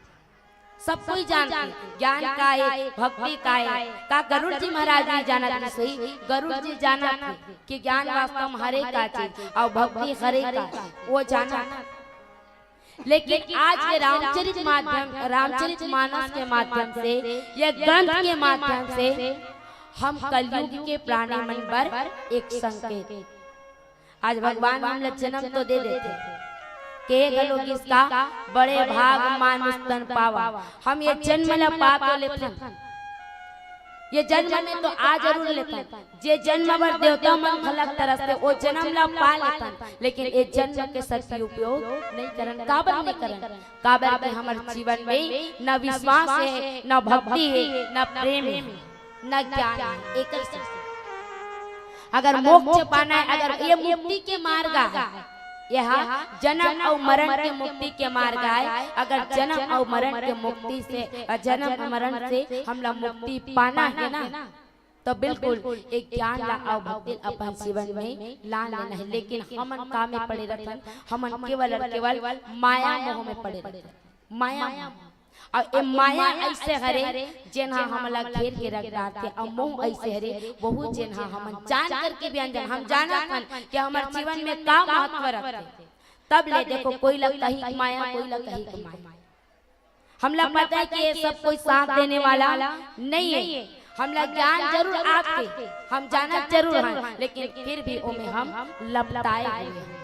सब कोई जानथे ज्ञान का ए, भक्ति का ए। का गरुड़ जी महाराज नहीं जानत हे? सही, गरुड़ जी जानत हे कि ज्ञान वास्तव में हरे का चीज अउ भक्ति हरे का, वो जानत। लेकिन आज के रामचरित माध्यम, रामचरित मानस के माध्यम से, ये ग्रंथ के माध्यम से हम कलयुग के प्राणी मन बर एक संकेत। आज भगवान हमला जन्म तो दे देथे, के घलो किस का बड़े भाग मानुष तन पावा। हम ये जन्म ला पा तो लेथन, ये जन्म में तो आ जरूर लेथन। जे जन्म बर देवता मन घलक तरसथे, ओ जन्म ला पा लेथन, लेकिन ए जन्म के सदुपयोग नहीं करन। काबर नहीं करन? काबर कि हमर जीवन में न विश्वास हे, न भक्ति हे, न प्रेम हे, न ज्ञान हे। एकर से अगर मोक्ष पाना हे, अगर ये मुक्ति के मार्ग हे, यह जन्म अउ मरण के मुक्ति के मार्ग हे। अगर जन्म अउ मरण के मुक्ति से, जन्म अउ मरण से हमला मुक्ति पाना हे ना, तो बिल्कुल एक ज्ञान ला अउ भक्ति ला अपन जीवन में ला लेना हे। लेकिन हमन का में पड़े रथन, हमन केवल अउ केवल माया मोह में पड़े रथन। माया मोह। अउ ए माया अइसे हरे जेन हा हमला घेर के रख डारथे, अउ मोह अइसे हरे वहू जेन हा हमन जान करके भी अनजान, हम जानत हन कि हमर जीवन में का महत्व रखथे। तब ले देखो, कोई ला कही माया, कोई ला कही माया। हमला पता हे कि ये सब कोई साथ देने वाला नहीं हे। हमला ज्ञान जरूर आथे, हम जानत जरूर हन, लेकिन फिर भी ओमे हम लपटाए हुए हन।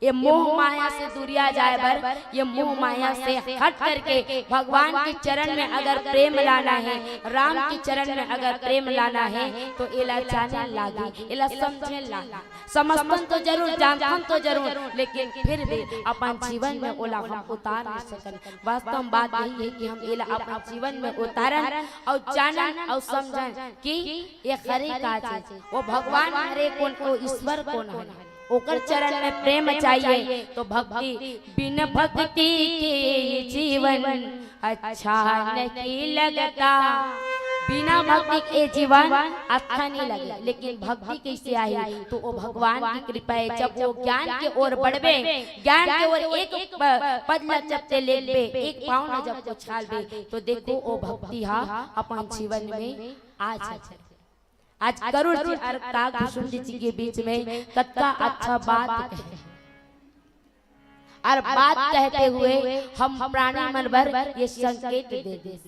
ये मोह माया से दूरिया जाए बर, ये मोह माया से हट करके भगवान के चरण में अगर प्रेम लाना हे, राम के चरण में अगर प्रेम लाना हे, तो एला जाने लागी, एला समझे लागी। समझथन तो जरूर, जानथन तो जरूर, लेकिन फिर भी अपन जीवन में ओला हम उतार नहीं सकन। वास्तव में बात यही हे कि हम एला अपन जीवन में उतारन अउ जानन अउ समझन कि ये हरे का चीज, वो भगवान हरे कोन, वो ईश्वर कोन हे, ओकर चरण में प्रेम चाहिए। तो भक्ति, बिन भक्ति के ये जीवन अच्छा नहीं लगता। बिना भक्ति के जीवन अच्छा नहीं लगे। लेकिन भक्ति कइसे आही? तो वो भगवान की कृपा हे। जब वो ज्ञान के ओर बढ़बे, ज्ञान के ओर एक प-, पद ला जब ते लेबे, एक पाँव ला जब उछालबे, तो देखो, वो भक्ति हा अपन जीवन में आ जाथे। आज गरुड़ जी अउ काकभुसुंडी जी के बीच में कतका अच्छा बात कहे। अउ बात कहते हुए हम प्राणी मन बर ये संकेत दे दे,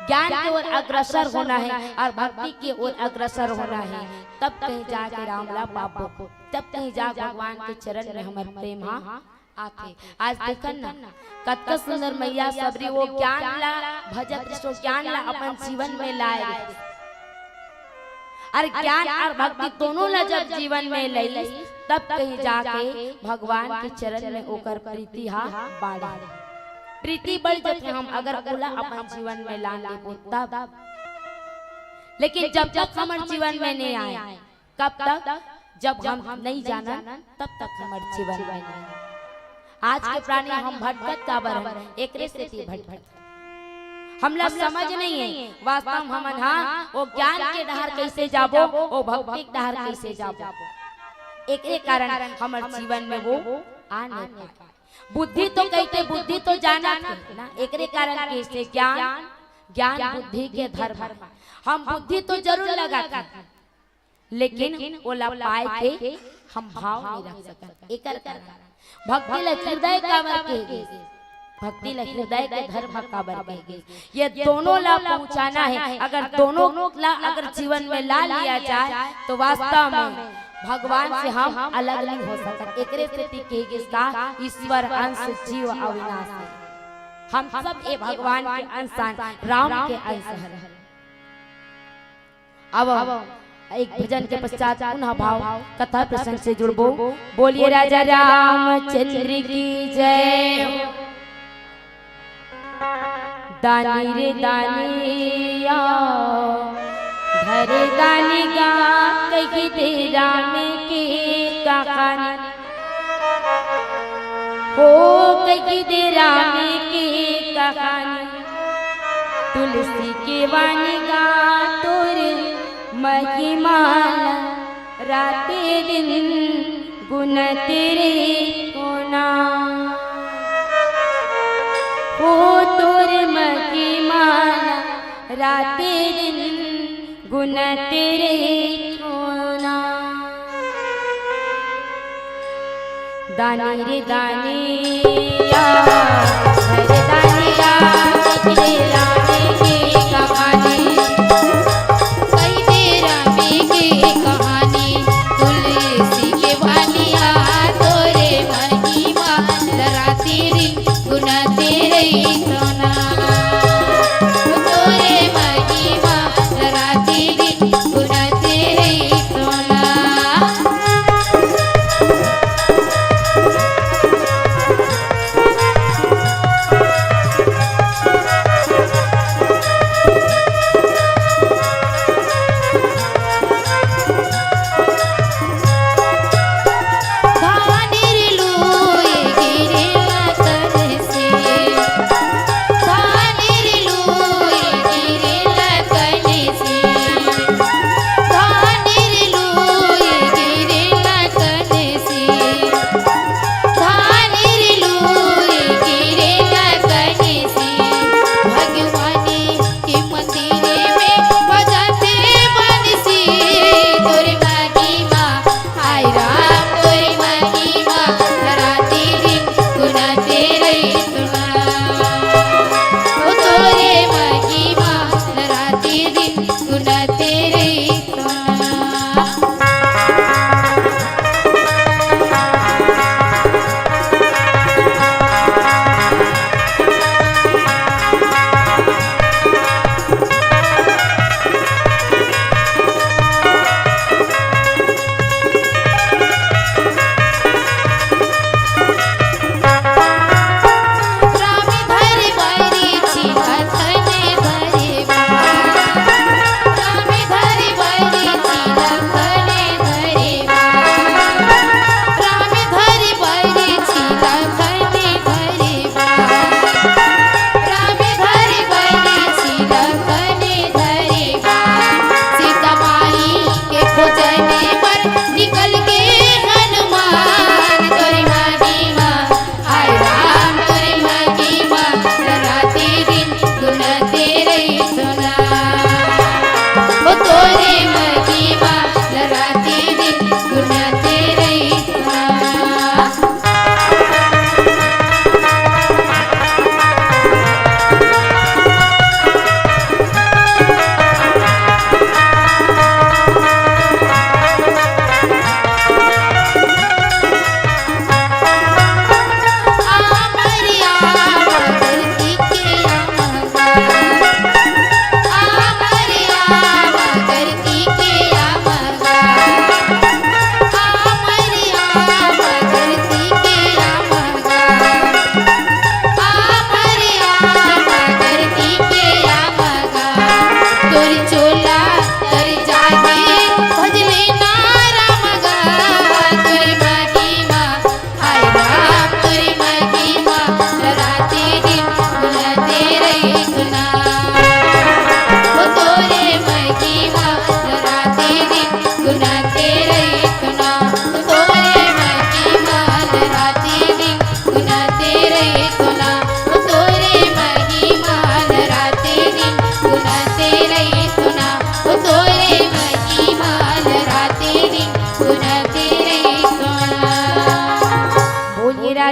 ज्ञान के ओर अग्रसर होना हे अउ भक्ति के ओर अग्रसर होना हे, तब कहीं जाके राम ला पाबो, तब कहीं जा भगवान के चरण में हमर प्रेम हा आथे। आज देखन ना, कतका सुंदर मैया सबरी वो ज्ञान ला भजत रिहिस, ज्ञान ला अपन जीवन में लाए रिहिस। अउ ज्ञान अउ भक्ति दोनों ला जब जीवन में लइस, तब कहीं जाके भगवान के चरण में ओकर प्रीति हा बाढ़े। प्रीति बढ़ जाथे, हम अगर ओला अपन जीवन में ला लेबो तब। लेकिन जब तक हमर जीवन में नहीं आए, कब तक? जब हम नहीं जानन, तब तक हमर जीवन में नहीं। आज के प्राणी हम भटकत काबर हन? एकरे सेती भटकत। हमला समझ नहीं हे, वास्तव में हमन हा वो ज्ञान के डहर कइसे जाबो, वो भक्ति के डहर कइसे जाबो। एकरे कारण हमर जीवन में वो आ नहीं पाए। बुद्धि तो कहिथे, बुद्धि तो जानत हे ना, एकरे कारण कइसे ज्ञान, ज्ञान बुद्धि के धर्म। हम बुद्धि तो जरूर लगाथन, लेकिन ओला पाए के हम भाव नहीं रख सकन। एकर कारण भक्ति ल हृदय काबर कहे गिस? भक्ति ल हृदय के धर्म काबर कहे गिस? ये दोनों ला पहुंचाना है। अगर दोनों ला अगर जीवन में ला लिया जाए तो वास्तव में भगवान से हम अलग नहीं हो सकते। एकरे सेती कहे गिस का ईश्वर अंश जीव अविनाशी। हम सब ये भगवान के अंश आन, राम के अंश हन। अब एक भजन के पश्चात पुनः भाव कथा प्रसंग से जुड़बो। बोलिए राजा रामचंद्र की जय हो। दानी रे दानी आ, धर दानी गा, कहि दे राम के कहानी। हो कहि दे राम के कहानी, तुलसी के वाणी गा तोर महिमा ला, राते दिन गुनत रहिथों ना। हो तोर महिमा ला, राते दिन गुनत रहिथों ना। दानी रे दानी आ, धर दानी गा, कहि दे राम के कहानी। कहि दे राम के कहानी, तुलसी के वाणी आ, तोर महिमा ला, राते दिन गुनत रहिथों ना। तोर महिमा ला, राते दिन गुनत रहिथों ना।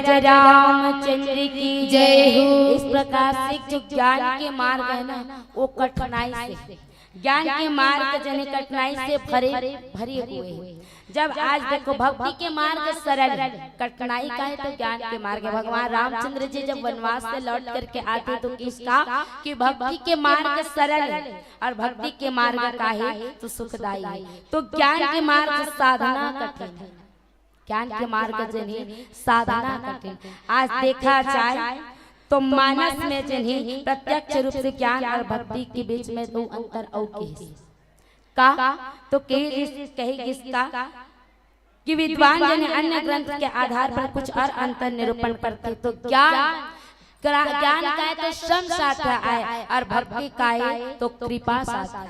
राजा रामचंद्र की जय हो। इस प्रकार से जो ज्ञान के मार्ग है ना, वो कठिनाई से, ज्ञान के मार्ग जने कठिनाई से भरे, भरे हुए हैं। जब आज देखो, भक्ति के मार्ग सरल है, कठिनाई का है तो ज्ञान के मार्ग है। भगवान रामचंद्र जी जब वनवास से लौट करके आते तो किसका, कि भक्ति के मार्ग सरल है और भक्ति के मार्ग का है तो सुखदाई है। तो ज्ञान के मार्ग साधना कठिन है, ज्ञान के मार्ग जने साधना कठिन। आज देखा जाए तो मानस में जने प्रत्यक्ष रूप से ज्ञान और भक्ति के बीच में दो अंतर अउ कहिस। का तो कहिस, कहिस का कि विद्वान जने अन्य ग्रंथ के आधार पर कुछ और अंतर निरूपण करथे। तो ज्ञान, ग्रा-, ज्ञान का है तो श्रम साथ आए और भक्ति का है तो कृपा साथ आए।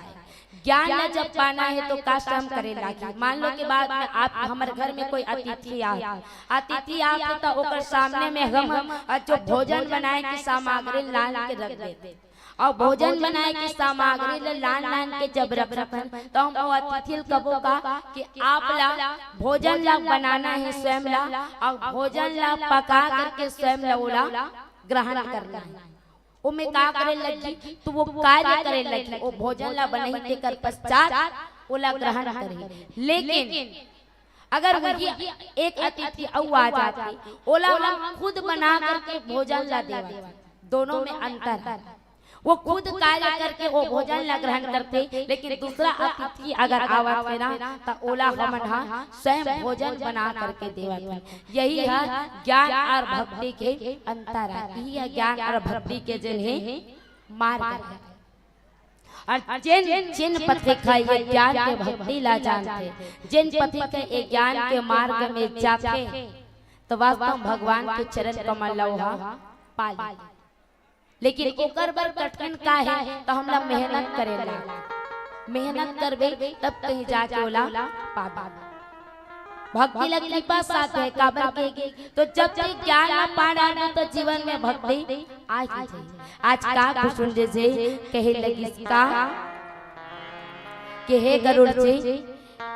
ज्ञान ला जब पाना है तो का श्रम करे लागी। मान लो कि बाद में आप, हमर घर में कोई अतिथि आ, अतिथि आथे तो ओकर सामने में हम, अ, जो भोजन बनाए के सामग्री लान के रख देथे। अउ भोजन बनाए के सामग्री ला लान लान के जब रखथन तो हम ओ अतिथि ल कबो का कि आप ला भोजन ला बनाना है स्वयं ला, अउ भोजन ला पका करके स्वयं ला ओला ग्रहण करना है। ओमे का करे लगी, तो वो कार्य करे लगी, वो भोजन ला बनही तेकर पश्चात ओला ग्रहण करही। लेकिन अगर वही एक अतिथि अउ आ जाथे, ओला हम खुद बना करके भोजन ला देवत, दोनों में अंतर है। वो खुद कार्य करके वो भोजन ला ग्रहण करथे, लेकिन दूसरा अतिथि अगर आवत हे ना, त ओला हमन ह स्वयं भोजन बना करके देवत हन। यही ह ज्ञान और भक्ति के अंतर है। यही ह ज्ञान और भक्ति के जने मार्ग है। और जेन, जेन पथिक ह ये ज्ञान के भक्ति ला जानथे, जेन पथिक ह ये ज्ञान के मार्ग में जाथे, तो वास्तव में भगवान के चरण कमल ला ओहा पा ले। लेकिन ओकर बर कठिन का है, तो हमला मेहनत करे ला। मेहनत करबे तब कहीं जाके ओला पाबे। भक्ति ला कृपा साथ है, काबर के तो जब तक ज्ञान ला पा डारबे तो जीवन में भक्ति आ ही जाही। आज का कुसुम जैसे कहे लगिस का कि हे गरुड़ जी,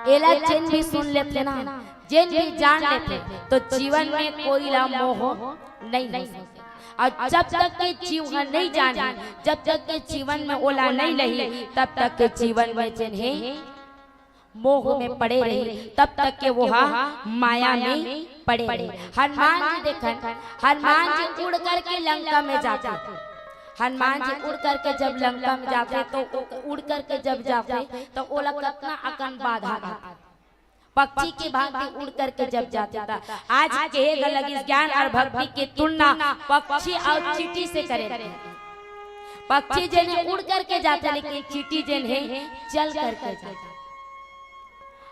एला जेन भी सुन लेथे ना, जेन भी जान लेथे, तो जीवन में कोई ला मोह नहीं हो सकता। और जब तक के जीव ह नहीं जाने, जब तक के जीवन में ओला नहीं लही, तब तक के जीवन में जेन हे मोह में पड़े रही, तब तक के वो हा माया में पड़े रही। हनुमान जी देखन, हनुमान जी उड़ करके लंका में जाथे। हनुमान जी उड़ करके जब लंका में जाथे, तो उ-, उड़ करके जब जाथे, तो ओला कतना अकन बाधा आथे। पक्षी के भांति उड़ करके जब जाथे, त आज के लगिस ज्ञान और भक्ति के तुलना पक्षी और चींटी से करे। पक्षी जेन हे उड़ करके जाथे, लेकिन चींटी जेन हे चल करके जाथे।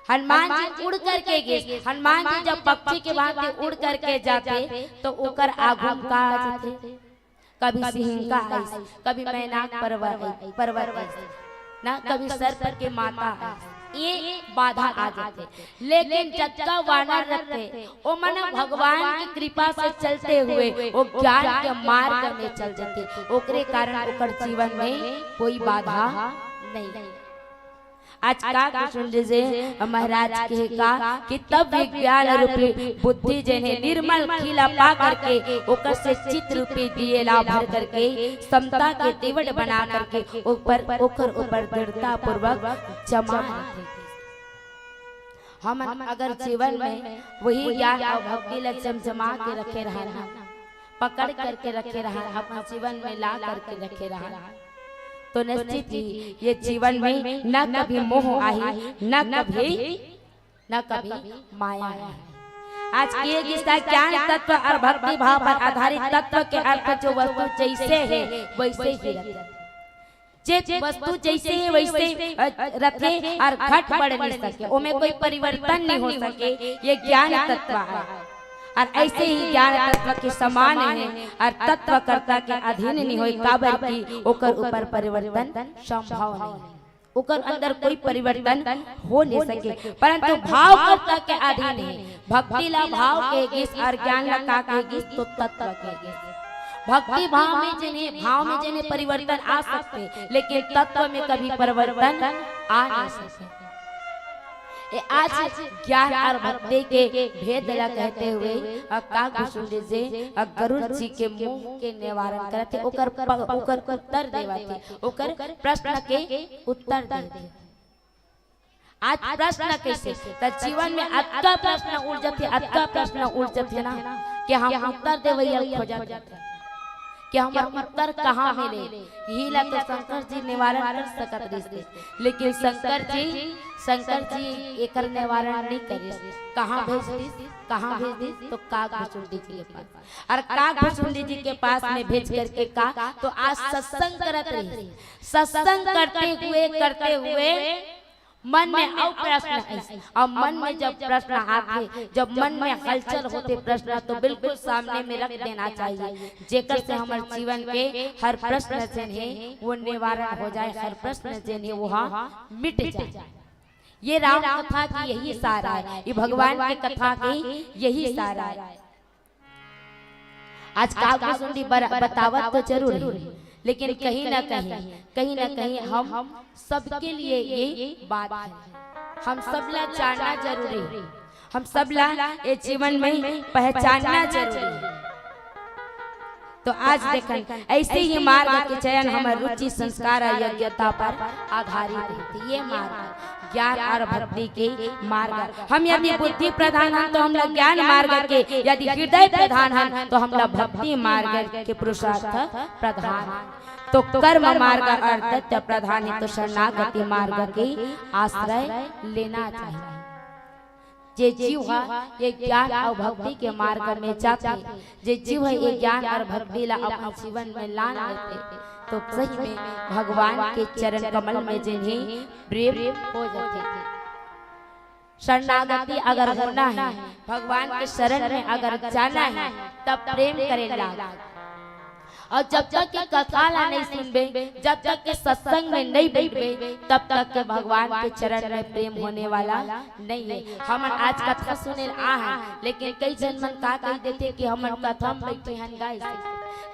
हनुमान जी उड़ करके गिस। हनुमान जी जब पक्षी के भांति उड़ करके जाथे, तो ओकर आगू म का आ जाथे? कभी सिंहिका आइस, कभी मैनाक पर्वत, पर्वत आइस, ना कभी सर्प के माता आइस, ये बाधा आ जाथे। लेकिन जतका वानर रथे, ओमन भगवान की कृपा से चलते हुए वो ज्ञान के मार्ग में चल जाथे। ओकरे कारण ओकर जीवन में कोई बाधा नहीं। आज का कुसुम जैसे महाराज कहे का कि तब विज्ञान रूपी बुद्धि जेन हे निर्मल खीला पा करके ओकर से चित्त रूपी दिए ला भर करके समता के दीवट बना करके ऊपर, ओकर ऊपर दृढ़ता पूर्वक जमा रखे। हमन अगर जीवन में वही ज्ञान और भक्ति ला जमजमा के रखे रहन ना, पकड़ करके रखे रहन, अपन जीवन में ला करके रखे रहन, तो निश्चित ही ये जीवन में न कभी मोह आही, न कभी, न कभी माया आही। आज के गिस का ज्ञान तत्व और भक्ति भाव पर आधारित तत्व के अर्थ जो वस्तु जैसे है वैसे ही रहते। जे वस्तु जैसे है वैसे, अ, रथे और घट बढ़ नहीं सके, ओमे कोई परिवर्तन नहीं हो सके, ये ज्ञान तत्व है। और ऐसे ही ज्ञान तत्व के समान है और तत्वकर्ता के अधीन नहीं होय, काबर कि ओकर ऊपर परिवर्तन संभव नहीं है, ओकर अंदर कोई परिवर्तन हो नहीं सके, परंतु भावकर्ता के अधीन है। भक्ति ला भाव के गिस और ज्ञान ला का के गिस, तो तत्व के गिस। भक्ति भाव में जेन हे, भाव में जेन हे परिवर्तन आ सकथे, लेकिन तत्व में कभी परिवर्तन आ नहीं सकथे। ए आज ज्ञान और भक्ति के भेद ला कहते हुए अ, काकभुसुंडी जी अ, गरुड़ जी के मोह के निवारण करत हे, ओकर प-, ओकर उत्तर देवत हे, ओकर प्रश्न के उत्तर देवत हे। आज प्रश्न कैसे? त जीवन में अतका प्रश्न उठ जाथे, अतका प्रश्न उठ जाथे ना कि हम उत्तर देवइया खोजत जाथे कि हमर उत्तर कहाँ मिले। यही ला तो शंकर जी निवारण कर सकत रहिस, लेकिन शंकर जी, शंकर जी एकर निवारण नहीं करिस। कहाँ भेज दिस? कहाँ भेज दिस? तो काकभुसुंडी जी के पास। और काकभुसुंडी जी के पास में भेज करके का, तो आज सत्संग करत रहिस। सत्संग करते हुए, करते हुए मन में अउ प्रश्न आइस, और मन में जब प्रश्न आथे, जब मन में हलचल होथे प्रश्न, तो बिल्कुल सामने में रख देना चाहिए, जेकर से हमर जीवन के हर प्रश्न जेन हे वो निवारण हो जाए, हर प्रश्न जेन हे वो हा मिट जाए। ये राम कथा की यही सार आय, ये भगवान के कथा की यही सार आय। आज काकभुसुंडी बर-, बतावत तो जरूर हे, लेकिन कहीं ना कहीं, कहीं ना कहीं हम सबके लिए ये बात हे। हम सबला जानना जरूरी हे, हम सबला ये जीवन में पहचानना जरूरी हे। तो आज देखन, ऐसे ही मार्ग के चयन हमर रुचि, संस्कार और योग्यता पर आधारित हे। ये मार्ग ज्ञान और भक्ति के मार्ग। हम यदि बुद्धि प्रधान हन तो हमला ज्ञान मार्ग के, यदि हृदय प्रधान हन तो हमला भक्ति मार्ग के पुरुषार्थ प्रधान। तो कर्म मार्ग और दत्त प्रधान हे, तो शरणागति मार्ग के आश्रय लेना चाहिए। जे जीव ह ये ज्ञान अउ भक्ति के मार्ग में जाथे, जे जीव ह ये ज्ञान अउ भक्ति ला अपन जीवन में लान लेथे, तो सही में भगवान के चरण कमल में जेन हे प्रेम हो जाथे। शरणागति अगर होना हे, भगवान के शरण में अगर जाना हे, तब प्रेम करे लाग। और जब तक के कथा ला नहीं सुनबे, जब तक के सत्संग में नहीं बैठबे, तब तक के भगवान के चरण में प्रेम होने वाला नहीं हे। हमन आज कथा सुने ल आ हन, लेकिन कई झन मन का कहि देथे कि हमन कथा में बैठे हन गा,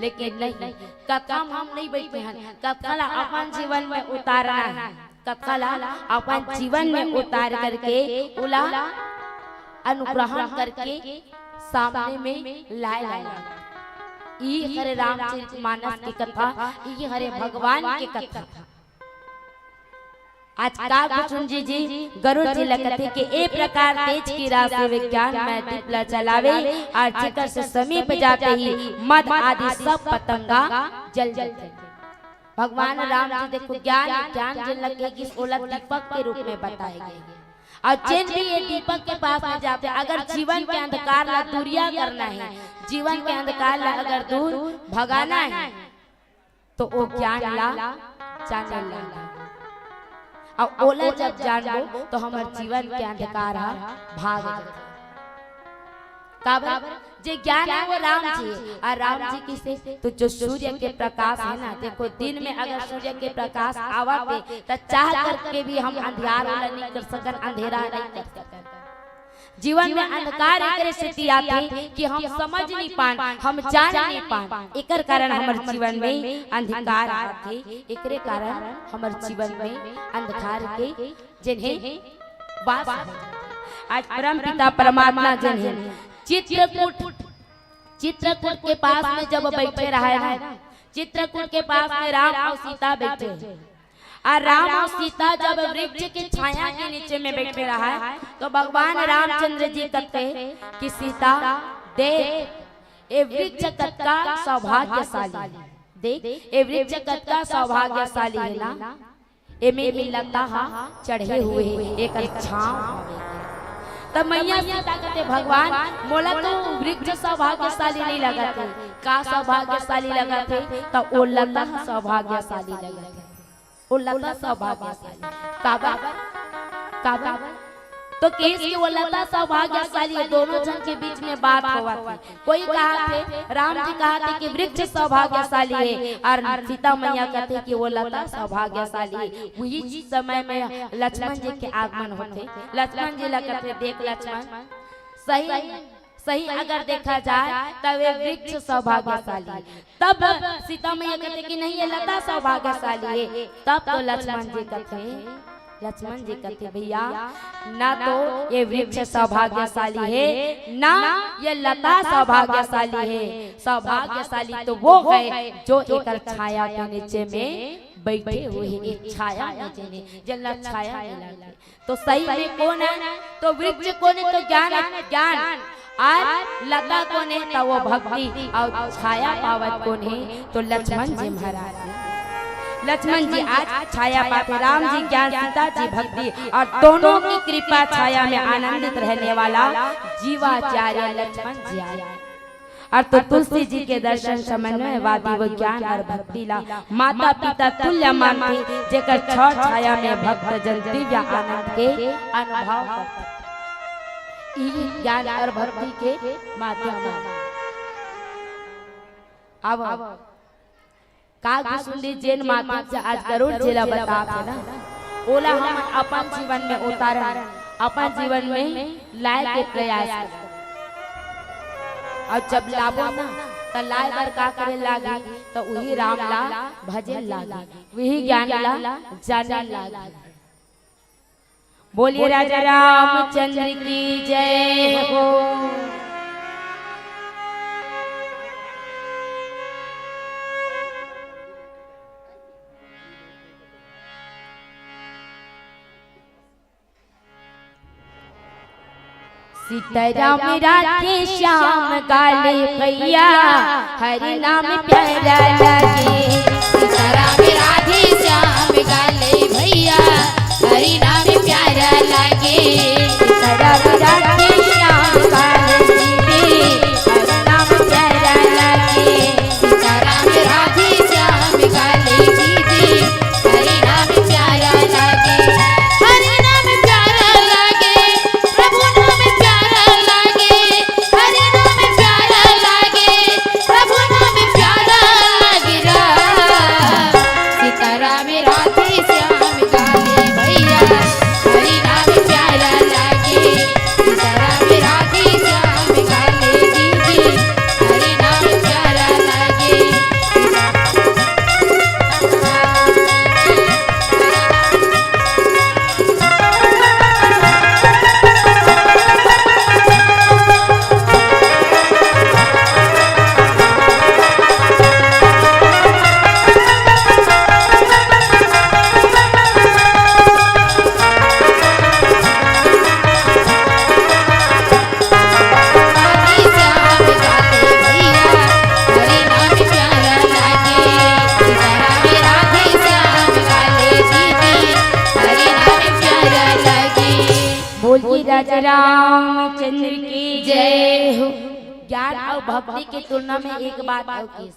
लेकिन नहीं, कथा में हम नहीं बैठे हन। कथा ला अपन जीवन में उतारना हे, कथा ला अपन जीवन में उतार करके ओला अनुग्रहण करके सामने में लाए लाए। ई हरे रामचरित मानस के कथा, ई हरे भगवान के कथा। आज काकभुसुंडी जी गरुड़ जी ला कथे कि ए प्रकार तेज की राशि विज्ञान मैं दीप ला जलावे, और जेकर से समीप जाते ही मद आदि सब पतंगा जल जलते। भगवान राम जी देखो ज्ञान, ज्ञान जेन ला गिस ओला दीपक के रूप में बताए गे। और जेन भी ये दीपक के पास में जाथे, अगर जीवन के अंधकार ला दूरिया करना हे, जीवन के अंधकार ला अगर दूर भगाना हे, तो वो ज्ञान ला जाने ला। और ओला जब जानबो तो हमर जीवन के अंधकार हा भाग जाथे। काबर? जे ज्ञान हे वो राम जी हे, और राम जी किसे? तो जो सूर्य के प्रकाश हे ना, देखो दिन में अगर सूर्य के प्रकाश आवत हे, त चाह करके भी हम अंधियार ओला नहीं कर सकन, अंधेरा नहीं कर सकन। जीवन में अंधकार एकरे सेती आथे कि हम समझ नहीं पान, हम जान नहीं पान, एकर कारण हमर जीवन में अंधकार आथे, एकरे कारण हमर जीवन में अंधकार के जेन हे वास हो जाथे। आज परम पिता परमात्मा जेन हे चित्रकूट, चित्रकूट के पास में जब बैठे रहे ना, चित्रकूट के पास में राम और सीता बैठे, और राम और सीता जब वृक्ष की छाया के नीचे में बैठे रहे, तो भगवान रामचंद्र जी कहते कि सीता, देख, ये वृक्ष कतका सौभाग्यशाली, देख, ये वृक्ष कतका सौभाग्यशाली हे ना, एमे ए लता हा चढ़े हुए हे, एकर छांव हवे। तब मैया सीता कहते, भगवान, मोला तो वृक्ष सौभाग्यशाली नहीं लगत हे, का सौभाग्यशाली लगत हे? त ओ लता हा सौभाग्यशाली लगत हे, ओ लता सौभाग्यशाली। काबर? काबर? तो कहिस कि ओ लता सौभाग्यशाली हे, दोनों झन के बीच में बात होवत हे। कोई कहत हे, राम जी कहत हे कि वृक्ष सौभाग्यशाली हे, और सीता मैया कहत हे कि वो लता सौभाग्यशाली हे। उही समय में लक्ष्मण जी के आगमन होथे। लक्ष्मण जी ला कहत हे, देख लक्ष्मण, सही, सही अगर देखा जाए तब ये वृक्ष सौभाग्यशाली हे। तब सीता मैया कहत हे कि नहीं, ये लता सौभाग्यशाली हे। तब तो लक्ष्मण जी कहत हे, लक्ष्मण जी कथे, भैया, ना तो ये वृक्ष सौभाग्यशाली है, ना ये लता सौभाग्यशाली है। सौभाग्यशाली तो वो है जो एकर छाया के नीचे में बैठे हुए हैं, एक छाया में जेने, जेला छाया में लागे। तो सही में कौन है? तो वृक्ष कौन है? तो ज्ञान है, ज्ञान। और लता कौन है? तो वो भक्ति। और छाया पावत कौन है? तो लक्ष्मण जी महाराज है। लक्ष्मण जी आज छाया पाथे, राम जी ज्ञान, सीता जी भक्ति, और दोनों की कृपा छाया में आनंदित रहने वाला जीवाचार्य लक्ष्मण जी आए। और तो तुलसी जी के दर्शन समन्वयवादी वो ज्ञान और भक्ति ला माता पिता तुल्य मानथे, जेकर छाव छाया में भक्त जन दिव्य आनंद के अनुभव करथे। इही ज्ञान और भक्ति के माध्यम है। अब काकभूषुंडी जेन माध्यम से आज गरुड़ जी ला बतात हे ना, ओला हमन अपन जीवन में उतारन, अपन जीवन में लाए के प्रयास करन। और जब लाबो ना, त लाए बर का करे लागी? त उही राम ला भजे लागी, उही ज्ञान ला जाने लागी। बोलिए राजा रामचंद्र की जय हो। सीताराम राधे श्याम गाले भैया, हरि नाम प्यारा लागे। सीताराम राधे श्याम गाले भैया, हरि नाम प्यारा लागे। सीताराम राधे श्याम गाले दीदी, हरि नाम प्यारा लागे। सीताराम राधे श्याम गाले दीदी, हरि नाम प्यारा लागे। हरि नाम प्यारा लागे, प्रभु नाम प्यारा लागे। हरि नाम प्यारा लागे, प्रभु नाम प्यारा लागे रा। सीताराम राधे श्याम गाले भैया, हरि नाम प्यारा लागे। सीताराम राधे श्याम गाले दीदी, हरि नाम प्यारा लागे। बोलिए राजा रामचंद्र की जय हो। ज्ञान और भक्ति की तुलना में एक बात और की,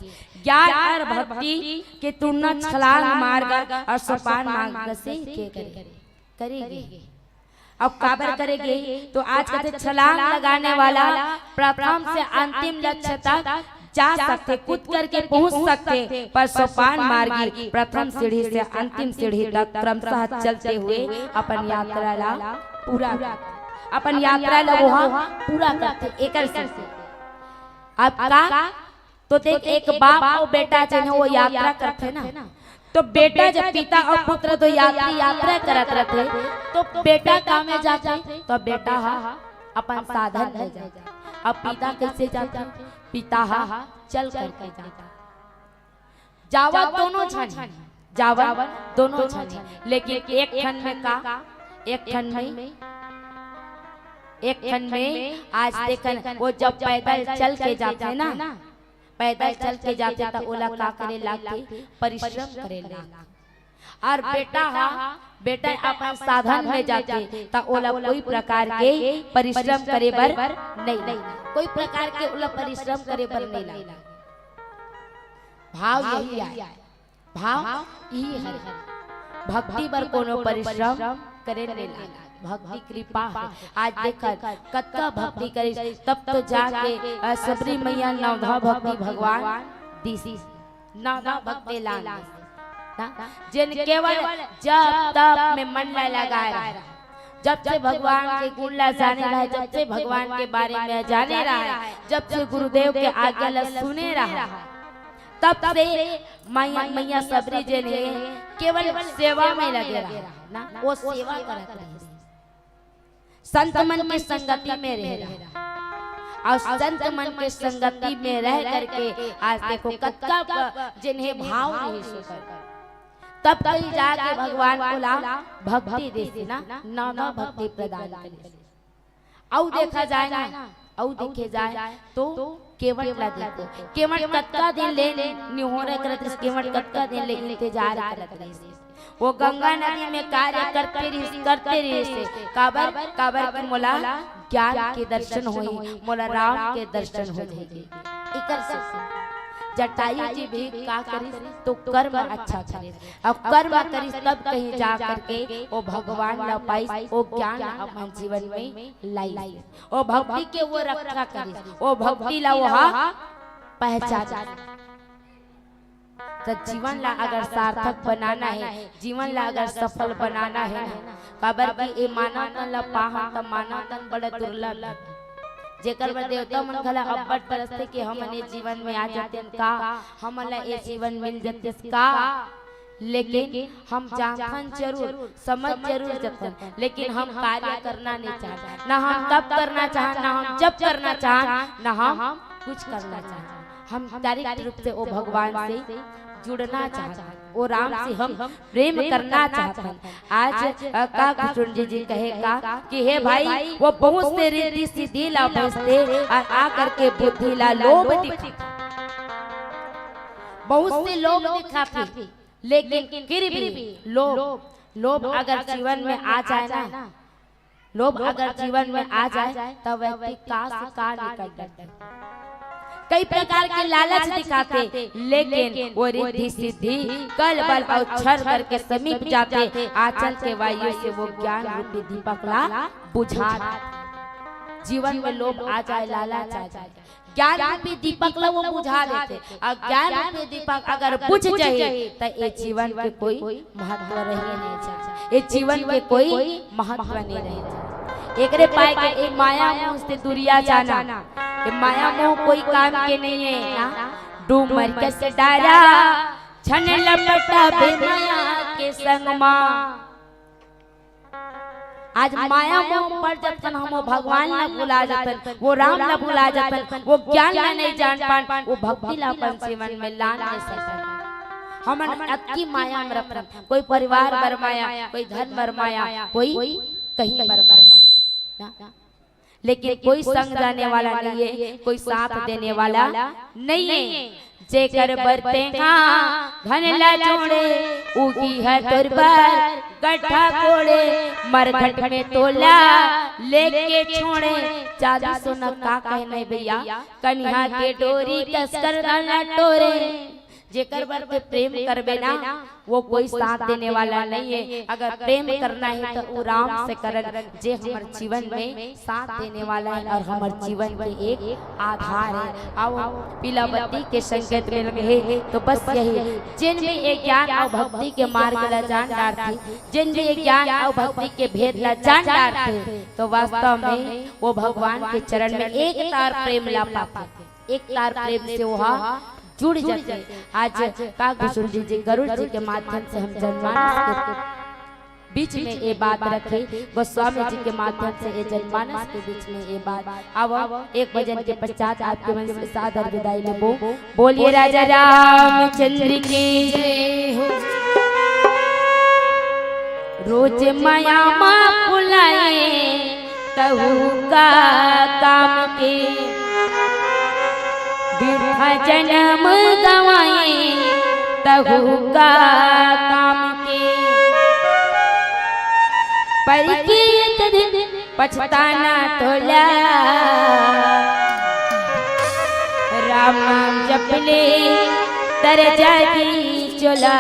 ज्ञान और भक्ति की तुलना छलांग मार्ग और सोपान मार्ग से के करे, करेगी। अब काबर करेगी? तो आज कहते छलांग लगाने वाला प्रथम से अंतिम लक्ष्य तक जा सकथे, कूद करके पहुंच सकथे, पर सोपान मार्गी प्रथम सीढ़ी से अंतिम सीढ़ी तक क्रमशः चलते हुए अपन यात्रा ला पूरा करथे, अपन यात्रा ला वो पूरा करथे। एकर से अब का तो देख, एक बाप अउ बेटा जेन हे, वो यात्रा करथे ना, तो बेटा जब पिता अउ पुत्र दो यात्री यात्रा करत रथे, तो बेटा का में जाथे? तो बेटा ह अपन साधन में जाथे। अब पिता कैसे जाथे? पिता ह चल करके जाथे। जावत दोनों झन, जावत दोनों झन, लेकिन एक ठन में का, एक ठन में, एक ठन में आज देखन, वो जब पैदल चल के जाथे ना, पैदल चल के जाथे त ओला का करे लागथे? परिश्रम करे लागथे। और बेटा ह, बेटा अपन साधन में जाथे त ओला कोई प्रकार के परिश्रम करे बर नहीं लागे, कोई प्रकार के ओला परिश्रम करे बर नहीं लागे। भाव यही आय, भाव यही हरे। भक्ति बर कोनो परिश्रम करे नहीं लागे, भक्ति कृपा है। आज देखत कतका भक्ति करिस, तब तो जाके, अ, सबरी मैया नवधा भक्ति भगवान दिस। नवधा भक्ति लान दिस। ना? जेन केवल जप तप में मन ला लगाए रहा, जब से भगवान के गुण ला जाने रहा, जब से भगवान के बारे में जाने रहा, जब से गुरुदेव के आज्ञा ला सुने रहा, तब से मैया, मैया सबरी जेन हे, केवल सेवा में लगे रहा ना, वो सेवा करत रहे। संत मन के संगति में रहे रहा, अउ संत मन के संगति में रह करके आज देखो कतका ब-, जेन हे भाव रहिस ओकर। तब कहीं जाके भगवान ओला भक्ति देस ना, नाना भक्ति प्रदान करिस। अउ देखा जाए ना, अउ देखे जाए तो केवट ला देखो, केवट कतका दिन ले निहोरा करत रहिस, केवट कतका दिन ले इंतजार करत रहिस। वो गंगा नदी में कार्य करते रहिस, करते रहिस। काबर, काबर कि मोला ज्ञान के दर्शन होही, मोला राम के दर्शन हो जाही। एकर से जटायु जी भी का करिस, तो कर्म अच्छा करिस। अउ कर्म करिस, तब कहीं जा करके वो भगवान ला पाइस, वो ज्ञान ला अपन जीवन में लाइस। वो भक्ति के वो रक्षा करिस, वो भक्ति ला वो हा पहचानिस। त जीवन ला अगर सार्थक बनाना हे, जीवन ला अगर सफल बनाना हे ना, काबर कि ए मानव तन ला पाहन त मानव तन बड़ा दुर्लभ हे। जेकर बर देवता मन घला अब्बड़ तरसथे कि हमन ए जीवन में आ जातेन का, हमन ला ए जीवन मिल जातिस का। लेकिन हम जानथन जरूर, समझ जरूर जतन, लेकिन हम कार्य करना नहीं चाहत, ना हम तप करना चाहत, ना हम जप करना चाहत, ना हम कुछ करना चाहत। हम direct रूप से वो भगवान से जुड़ना चाहत हन, वो राम से हम प्रेम करना चाहत हन। आज, अ, का कुसुम जी, जी कहे का कि हे भाई, वो बहुत से रिद्धि सिद्धि ला बसते अउ आ करके बुद्धि ला लोभ दिखा, बहुत से लोभ दिखाते, लेकिन फिर भी लोभ, लोभ अगर जीवन में आ जाए ना, लोभ अगर जीवन में आ जाए, तब व्यक्ति का से का निकल जाते। कई प्रकार के लालच दिखाते, लेकिन वो रिद्धि सिद्धि, कल बल अउ छल करके समीप जाते, आंचल के वायु से वो ज्ञान रूपी दीपक ला बुझा देते। जीवन में लोभ आ जाए, लालच आ जाए, ज्ञान रूपी दीपक ला वो बुझा देथे। अउ ज्ञान रूपी दीपक अगर बुझ जाही, त ए जीवन के कोई महत्व रही नहीं जाए, ए जीवन के कोई महत्व नहीं रही जाए। एकरे पाए के ए माया मोह से दुरिया जाना, ए माया मोह कोई काम के नहीं है ना। डूमर कस डारा, छन लपटा बे माया के संग मा। आज माया मोह पड़ जतन, हम वो भगवान ला भुला जतन, वो राम ला भुला जतन, वो ज्ञान ला नहीं जान पान, वो भक्ति ला अपन जीवन में लान नहीं सकन। हमन अतकी माया में रतन, कोई परिवार बर माया, कोई धन बर माया, कोई कहीं बर माया ना। लेकिन कोई संग जाने वाला नहीं है, कोई साथ देने वाला नहीं है। जेकर बर तेहा धन ला जोड़े, उही ह तोर बर गड्ढा कोड़े। मरघट में तोला लेके छोड़े, चांदी सोना का कहना है भैया, कनिहा के डोरी कसकर धन ला टोरे। जेकर बर ते प्रेम करबे ना, वो कोई साथ देने वाला नहीं है। अगर प्रेम करना है तो वो राम से करन, जे हमर जीवन में साथ देने वाला है और हमर जीवन के एक आधार है। आओ, पीला बत्ती के संकेत में लगे है। तो बस यही, जेन भी ये ज्ञान और भक्ति के मार्ग ला जान डारथे, जेन भी ये ज्ञान और भक्ति के भेद ला जान डारथे, तो वास्तव में वो भगवान के चरण में एक तार प्रेम ला पाथे। एक तार प्रेम से ओहा जुड़ जाथे। आज का कुसुम जी, जी गरुड़ जी के माध्यम से हम जनमानस के बीच में ये बात रखे, गोस्वामी जी के माध्यम से ये जनमानस के बीच में ये बात। अब एक भजन के पश्चात आपके मन से सादर विदाई लेबो। बोलिए राजा रामचंद्र की जय हो। रोज माया मा भुलाए तहु का काम के, बिरथा जनम गवाए तहु का काम के। पर के एक दिन पछताना तोला, राम नाम जप ले तर जागी चोला।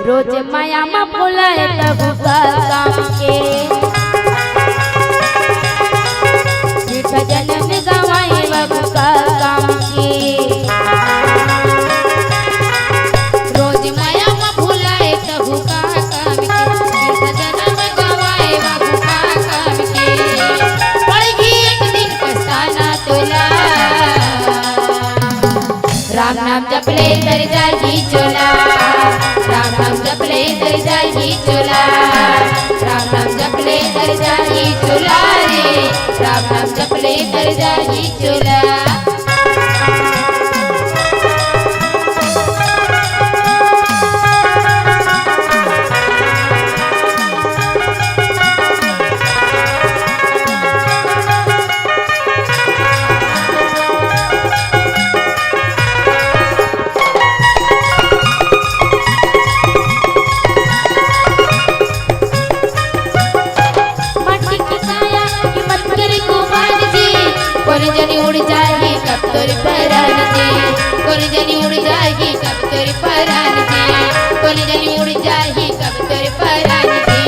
रोज माया मा भुलाए तहु का काम के, बिरथा जनम गवाए तहु का काम के। रोज माया मा भुलाए तहु का काम के, बिरथा जनम गवाए तहु का काम के। पड़ही एक दिन पछताना तोला। जपले तर जाही चोला, राम नाम जपले तर जाही चोला, राम नाम जपले तर जाही चोला रे, राम नाम जपले तर जाही चोला। माटी की काया हिम्मत करे कुमार जी, कोन जनी उड़ जाही कब तोर परान जी, कोन जनी उड़ जाही कब तोर परान जी, कोन जनी उड़ जाही कब तोर परान जी।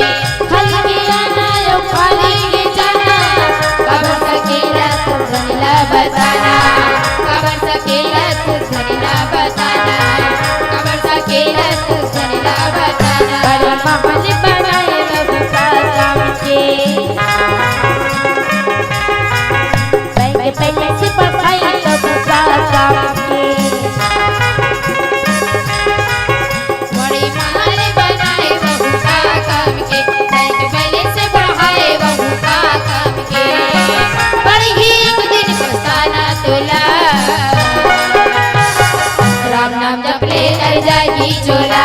खाली के आना यो खाली के जाना, काबर सकेला तू धन ला बताना, काबर सकेला तू धन ला बताना, काबर सकेला तू धन ला बताना। बड़े मामा ने बनाए रघु का काम के, बैंक बैलेंस बढ़ाई रघु का काम के। बड़े मामा ने बनाए रघु का काम के, बैंक बैलेंस बढ़ाए रघु का काम के। पड़ही एक दिन पछताना तोला। राम नाम जपले तर जाही चोला,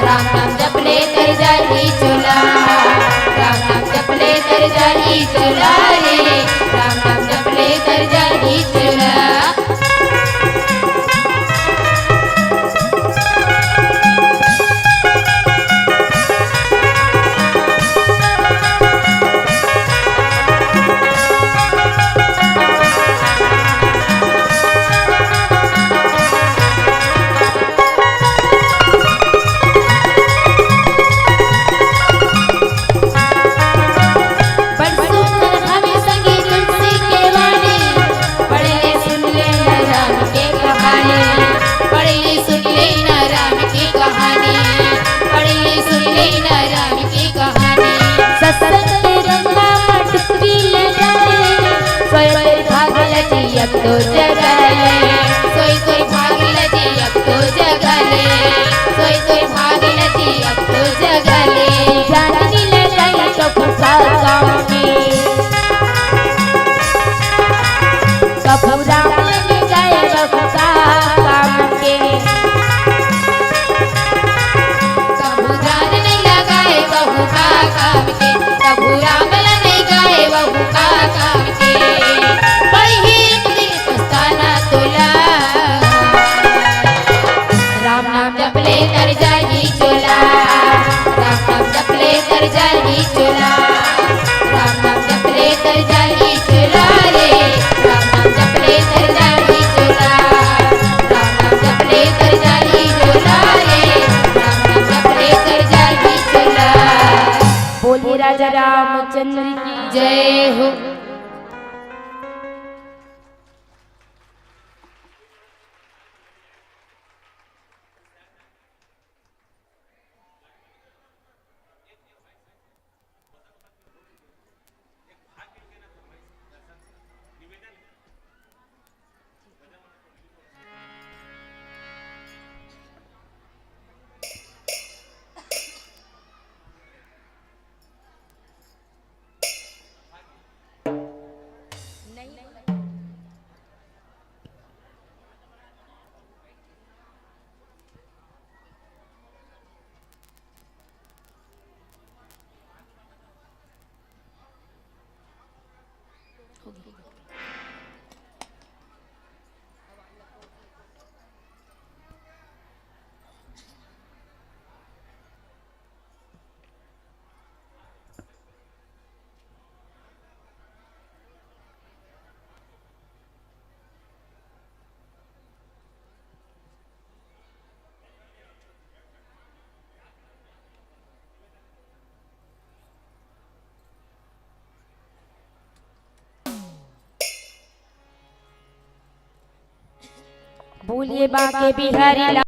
राम नाम जपले तर जाही चोला, राम नाम जपले तर जाही चोला रे, राम नाम जपले तर जाही चोला। बड़ सुंदर हवे संगी तुलसी के वाणी, पढ़ ले सुन ले न राम के कहानी, पढ़ ले सुन ले न राम के कहानी, पढ़ ले सुन ले न राम के कहानी। सत्संग के गंगा में डुबकी लगाए, सोए तोर भाग लजी अब तो जगा ले, सोए तोर भाग लजी अब तो जगा ले, सोए तोर भाग लजी अब तो जगा ले। जाननी ले गई तो फुसा गाँव में, कभू राम ले गए बबुका काम के। कभू राम नहीं लगाए बहू का काम के, कभू राम नहीं गाए बहू का काम के। पड़ही एक दिन पछताना तोला। राम नाम जपले तर जाही चोला, राम नाम जपले तर जाही चोला, राम नाम जपले तर जाही चोला रे, राम नाम जपले तर जाही चोला, राम नाम जपले तर जाही चोला रे, राम नाम जपले तर जाही चोला। बोलिए राजा रामचंद्र की जय हो। बोलिए बांके बिहारी ला